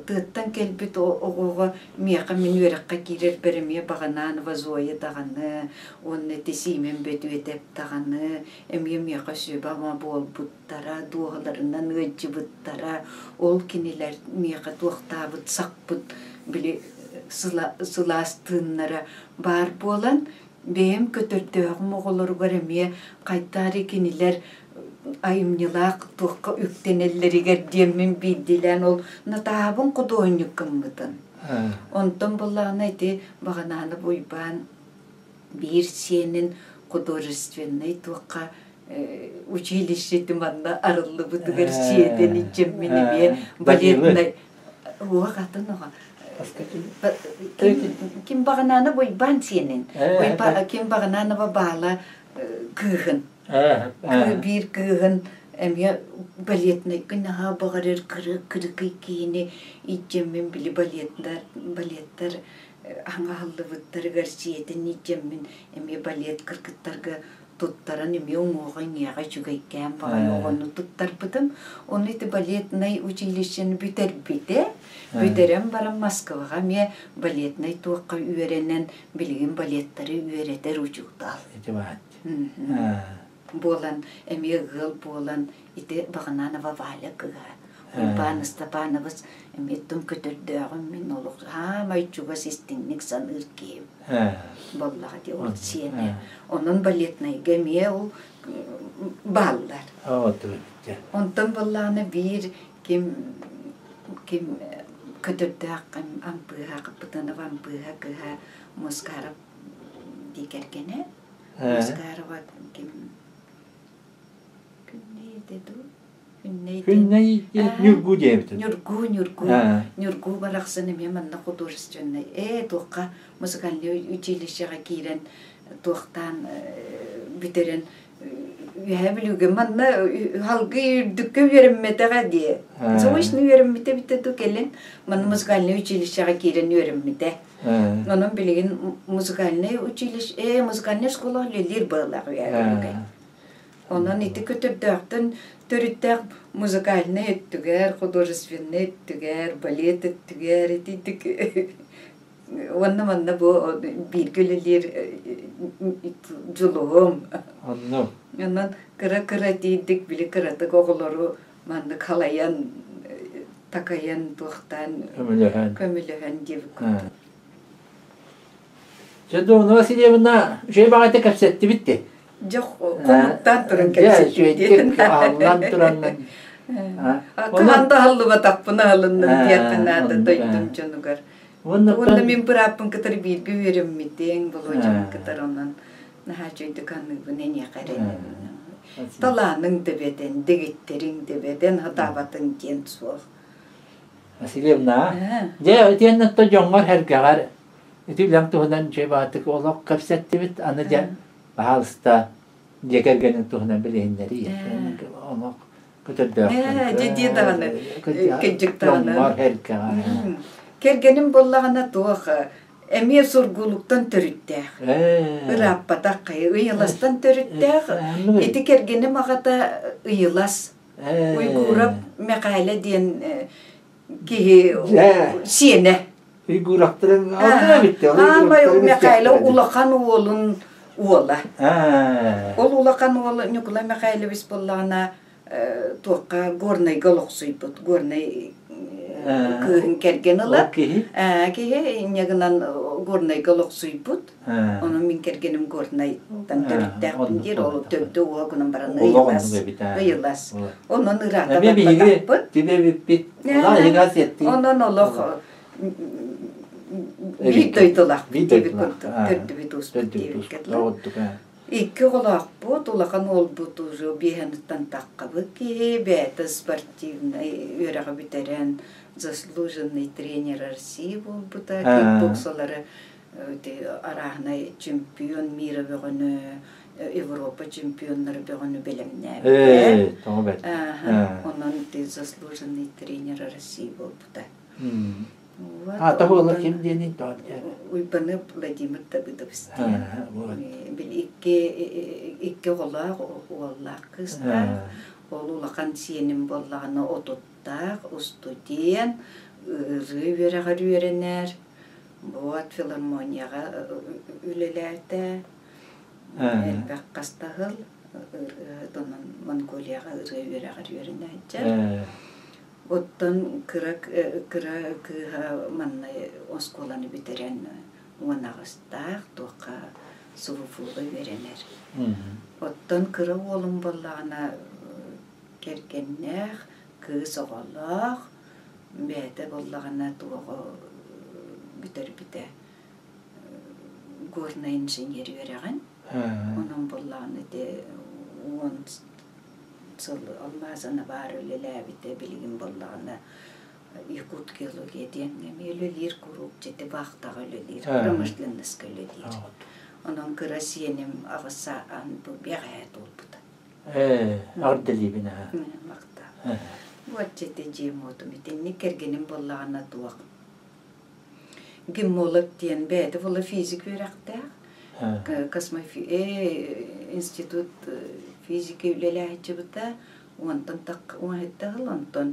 тыаттан кэлбит оҕоҕо миэхэ мин үөрэххэ киирэрбэр эмиэ Багананова Зоя даҕаны уонна ити Сиимэн Бөтүөтэп даҕаны эмиэ миэхэ сүбэ-ама буолбуттара, дууһаларынан ыалдьыбыттара. Ол кинилэр миэхэ туохтаабыт сахпыт били сылаас тыыннара баар буолан бэйэм көтөрдөөҕүм оҕолоругар эмиэ хайдаары кинилэр айымньылаах туохха үктэнэллэригэр диэммин биирдиилээн ол Натаабын худуоһунньук гыммытын. Онтон буллаҕына ити Баҕанаанап Уйбаан биир сиэнин художественнай туохха училище манна арыллыбытыгар сиэтэн иччэммин эмиэ балетнай уох атын оҕо ким Баҕанаанап Уйбаан сиэнин ким Баҕанаанова Баала кыыһын биир кыыһын эмиэ балетнайга наһаа баҕарар кыры кырыкый киһини иччэммин били балеттар балеттар аһаҥаһыллыбыттарыгар сиэтин иччэммин эмиэ балет кыргыттарга туттаран эмиэ уҥуоҕа-иҥиэҕэ үчүгэйкээн баҕайы оҕону туттарбытым. Ону ити балетнай училищены бүтэрбитэ. Бүтэрэн баран Москваҕа эмиэ балетнай туохха үөрэнэн билигин балеттары үөрэтэр учуутал. Буолан эмиэ ыал буолан ити Багананова Валя кыыһа Уйбаан Ыстапаанабыс эмиэ тым көтөрдөөҕүм мин олох саамай чугас истиҥник саныыр киһим буоллаҕа дии ол сиэнэ онон балетнайга эмиэ ол бааллар онтон буоллаҕына биир ким ким көтөрдөөх Ампыыһа Капытанов Ампыыһа кыһа Мускаров дии кэргэнэ Мускарова ким Күннэй этэ дуу Күннэй Күннэй Ньургу диэбитин. Ньургу, Ньургу. Ньургу барахсан эмиэ манна художественнай ээ туохха музыкальнай училищеҕа киирэн туохтаан бүтэрэн Үөһээ Бүлүүгэ манна халгы үрдүккэ үөрэммэтэҕэ дии. Заочно үөрэммитэ эбитэ дуу кэлин манна музыкальнай училищеҕа киирэн үөрэммитэ. Онон билигин музыкальнай училище ээ музыкальнай школа үлэлиир быһыылаах Үөһээ Бүлүүгэ. Онон ити көтөрдөөхтөн төрүттээх музыкальнай өттүгэр, художественнай өттүгэр, балет өттүгэр итинник уонна манна бу бииргэ үлэлиир дьулуһум. Онно. Онон кыра-кыра тиийдик били кыратык оҕолору маннык халайан, такайан, туохтаан көмөлөһөн көмөлөһөн диэбит курдук. Дьэ, Домна Васильевна, үчүгэй баҕайытык кэпсэттибит дии. Дьэ, хомуктаан туран кэпсэттибит. Аһыллан туран. Хаһан да аһыллыбатахпын аһылынным диэххэ наада дойдум дьонугар. Уонна мин бырааппын кытары бииргэ үөрэммитиҥ, Володябын кытары онон наһаа үчүгэйдик аныыбын эйиэхэ эрэнэбин. Талааныҥ да бэтэн, дэгиттэриҥ да бэтэн, сатаабатыҥ диэн суох. Васильевна, дьэ, итиэннэ дьоҥҥор-сэргэҕэр ити үлэҥ туһунан дьэ баатык олох кэпсэттибит, аны дьэ, баһаалыста. Дьиэ кэргэнин туһунан билиһиннэрии. Олох көтөрдөөхпүн. Дьэ даҕаны, кырдьык даҕаны. Дьоммор эркэҕэ. Кэргэним буоллаҕына туох эмиэ Сургуулуктан төрүттээх. Ырааппатах Ыйыластан төрүттээх. Ити кэргэним аҕата Ыйылас. Уйгуурап Мэхээлэ диэн киһи сиэнэ. Уйгуурахтарын алтына бүттэ. Аамай Мэхээлэ улахан уолун уола. Ол улахан уол Ньукулай Михайлович буоллаҕына туохха Горнайга олохсуйбут. Горнай кыыһын кэргэн ыла. Киһи? Киһи инньэ гынан Горнайга олохсуйбут. Онон мин кэргэним Горнайтан төрүттээхпин диир. Ол төрдө уоһа гынан баран ыйылас. Ыйылас. Онон ыраата барбатахпыт. Түбэбиппит. Онон олох биир дойдулаах диэбит курдук төрдүбүт ууспут диэбиккэ дылы. Икки оҕолоохпут, улахан уолбут уже биэһэниттэн таххабыт киһи, бэйэтэ спортивнай үөрэҕи бүтэрэн заслуженный тренер России буолбута, кикбоксалары арааһынай чемпион мира бөҕөнү, Европа чемпионнары бөҕөнү бэлэмнээбитэ. Онон заслуженный тренер России буолбута. Аата буолар ким диэний Уйбаны Владимир Давыдович диэн. Били икки икки оҕолоох уоллаах кыыстаах. Ол улахан сиэним буоллаҕына отуттаах, устудьуон, ырыы үөрэҕэр үөрэнэр. Вот филармонияҕа үлэлээтэ. Элбэх хастаһыл ырыаһыт онон Монголияҕа ырыа үөрэҕэр үөрэнээччи. Оттон кыра кыра кыыһа манна оскуоланы бүтэрэн 18-таах туохха СВФУ-га үөрэнэр. Оттон кыра уолум буоллаҕына кэргэннээх, кыыс оҕолоох, бэйэтэ буоллаҕына туоҕу бүтэрбитэ горнай инженер үөрэҕин. Онон буоллаҕына ити 10 сыл алмаазана баар үлэлээбитэ билигин буоллаҕына Якутгеология диэҥҥэ эмиэ үлэлиир куруук дьити баахтаҕа үлэлиир промышленноска үлэлиир онон кыра сиэним аҕыс саан бу бэҕэһээ туолбута ээ эҕэрдэлиибин аа махтал вот дьити дьиэм уотум итинник кэргэним буоллаҕына туох геммолог диэн бэйэтэ буола физик үөрэхтээх космофи институт физики үлэлээччибитэ онтон уон онтон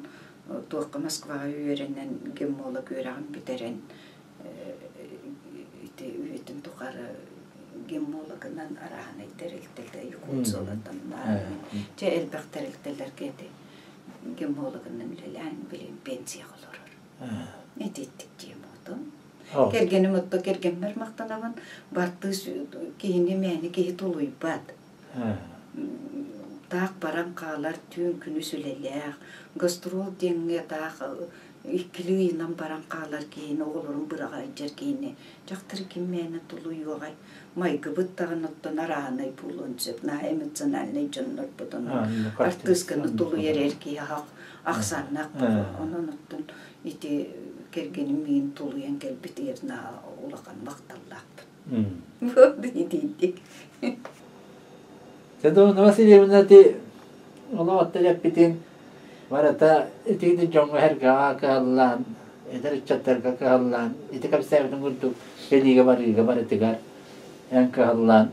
туохха Москваҕа үөрэнэн геммолог үөрэҕин бүтэрэн ити үйэтин тухары геммологынан арааһынай тэрилтэлэр Якутзолотоннаах чэ элбэх тэрилтэлэргэ ити геммологынан үлэлээн билин пенсияҕа олорор Ититтик диэм отун. Кэргэним отто кэргэммэр махтанабын. Бартыыс киһини мээнэ киһи тулуйбат. Таах баран хаалар түүн күнүс үлэлээх. Гастрол диэҥҥэ таах иккилии ыйынан баран хаалар киһини, оҕолорун быраҕа сылдьар киһини дьахтар ким мээнэ тулуйуоҕай? Майгыбыт даҕаны оттон арааһынай буолуон сөп. Наһаа эмоциональнай дьоннорбут онон артыысканы тулуйар эр киһи ахсааннаах буолуо. Онон оттон ити кэргэним миигин тулуйан кэлбитигэр наһаа улахан махталлаахпын. Итинник. Светлана Васильевна ти олох оттон эппитин барыта итини дьоҥҥо эргэҕэ кыһаллаан, эдэр ыччаттарга кыһаллаан, ити кэпсээбитин курдук кэлиигэ барыыга барытыгар эн кыһаллаан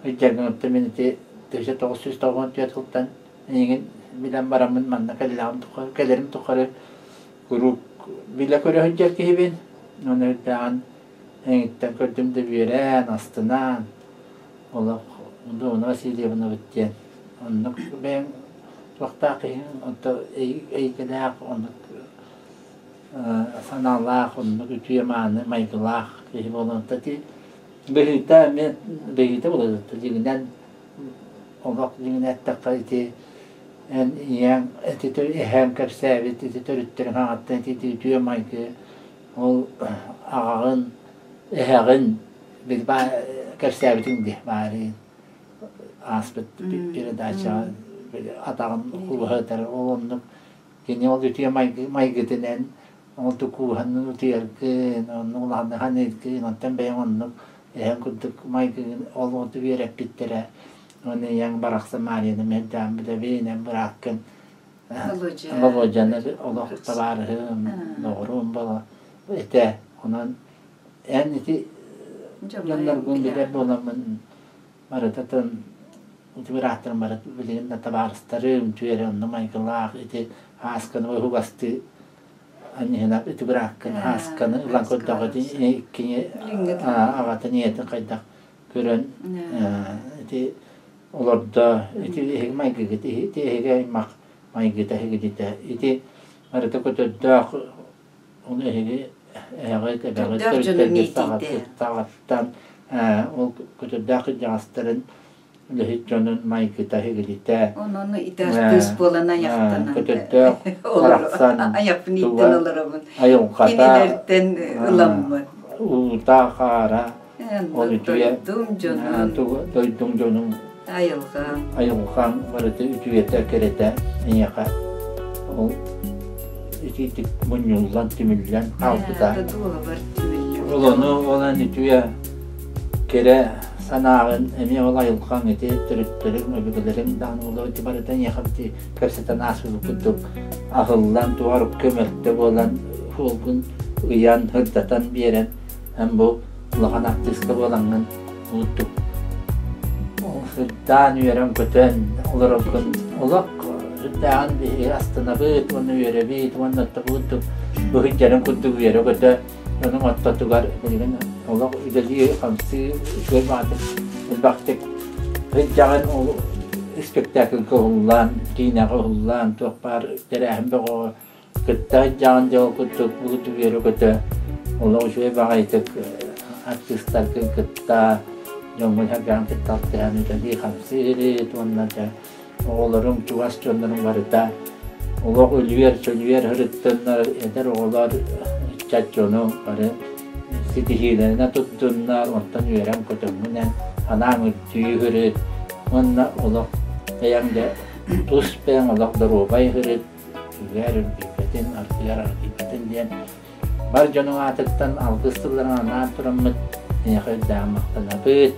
ыйдьаргын оттон мин ити 1994 сылтан Эйигин билэн бараммын манна кэллэҕим тухары, кэлэрим тухары куруук билэ-көрө сылдьар киһибин. Ону үрдээҕин эйигиттэн көрдүм да үөрэн, астынан, олох Дуона Васильевнабыт диэн оннук бэйэҥ туохтаах киһиҥ, онто эйгэлээх, оннук санаалаах, оннук үтүө-мааны майгылаах киһи буолан ити быһыыта эмиэ быһыыта буолар дьиҥинэн Олох дьиҥинэ эттэххэ ити эн ийэҥ ити эһээм кэпсээбит ити төрүттэрин хаҥаттан ити үтүө майгы ол аҕаҕын эһэҕин кэпсээбитиҥ дии баарыын ааспыт передачаҕа атаҕын кулуһатар ол оннук кини ол үтүө майгытынан Ол кууһан утуйаргын, оннук улаханнык ханыыргын, онтон бэйэҥ оннук эһэҥ курдук майгыгын ол оту үөрэппиттэрэ. Уонна ийэҥ барахсан Марияны мэлдээн билэбин, эн бырааккын Володяны олох табаарыһым, доҕорум буола этэ. Онон эн ити дьонноргун билэр буоламмын барытатын ити бырааттарым бары билигин да табаарыстарым, үчүгэй онно майгылаах ити аасканы уһугастыы аньыһына ити бырааккын аасканы ылан көрдөҕө иккини аҕатын ийэтин хайдах көрөн ити олордо ити эһиги майгыгыт ити эһиги аймах майгыта эһигититэ ити барыта көтөрдөөх ону эһиги эһэҕит эбэҕит төрүттэргит саҕаттан ол көтөрдөөх кырдьаҕастарын үлэһит дьонун майгыта эһигититэ Онон ити артыыс буолан айахтанан көтөрдөөх барахсан айахпын ииттэн олоробун айылҕата кинилэртэн ыламмын уута хаара Ол үтүө дойдум дьонун дойдуҥ дьонун айылҕаҥ айылҕаҥ барыта үтүөтэ кэрэтэ эйиэхэ ол итиитик мунньуллан түмүллэн хаалбыта дууһабар түмүллүбүт ол ону ол эн үтүө кэрэ санааҕын эмиэ ол айылҕаҥ ити төрүттэриҥ өбүгэлэриҥ даҕаны ол ити барыта эйиэхэ ити кэпсэтэн ааспыт курдук аһыллан туох көмөлтө буолан суолгун ыйан сырдатан биэрэн Эн бу улахан артыыска буолаҥҥын уутук сырдаан үөрэн-көтөн олороргун олох сүрдээҕин биһиги астынабыт уонна үөрэбит уонна курдук быһыйдарын курдук үөрэ-көтө дьонуҥ ортотугар билигин олох үлэлии-хамсыы үчүгэй баҕатык элбэхтик сылдьаҕын ол спектакльга уһуллаан киинэҕэ уһуллаан туох баар тэрээһин бөҕөҕө Кытта сылдьаҕын дьол курдук үөрэ-көтө олох үчүгэй баҕайытык артыыстаргын кытта дьоҥҥун-сэргэҕин кытта алтыһан үлэлии-хамсыы илит уонна дьэ оҕолоруҥ чугас дьонноруҥ барыта олох үлүөр-чөлүөр сырыттыннар эдэр оҕолор ыччат дьону бары ситиһиилэринэ туттуннар онтон үөрэн-көтөҥҥүнэн санааҥ үрдүү сырыт уонна олох бэйэҥ дьэ тус бэйэҥ олох доруобай сырыт Үгээр үргүйбэтин, ардыгар аргыйбатын диэн бар дьонуҥ аатыттан алгыс тылларын анаан тураммыт эйиэхэ үрдээҕин махтанабыт.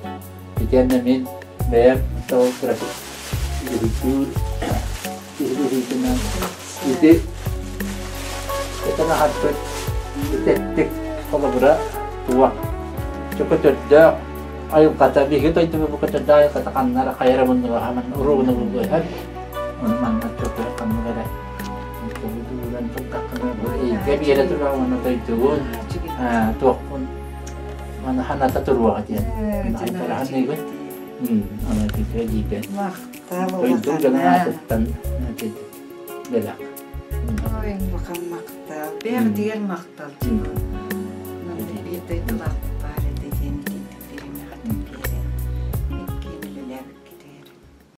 Итиэннэ мин бэйэм ол үһүкүүр киһи быһыытынан ити этэн аһарбыт тэттик холобура туох чөкөтөрдөөх айылҕата биһиги дойдубут бу көтөрдөөх айылҕата ханна эрэ хайа эрэ муннуга хаман уругуна булгуйар Ону манна чөкө ханнык эрэ тугу турдаххына бу эйгэ биэрэ турар уонна дойдугун туохпун маны ханата туруоҕа диэн айтараһаныыбын аны титэ диибэн дойдум дьонун аатыттан бэлэх Ой, улахан махтал. Бэҕдигэр махтал дьиҥ. Биир дойдулаахпын.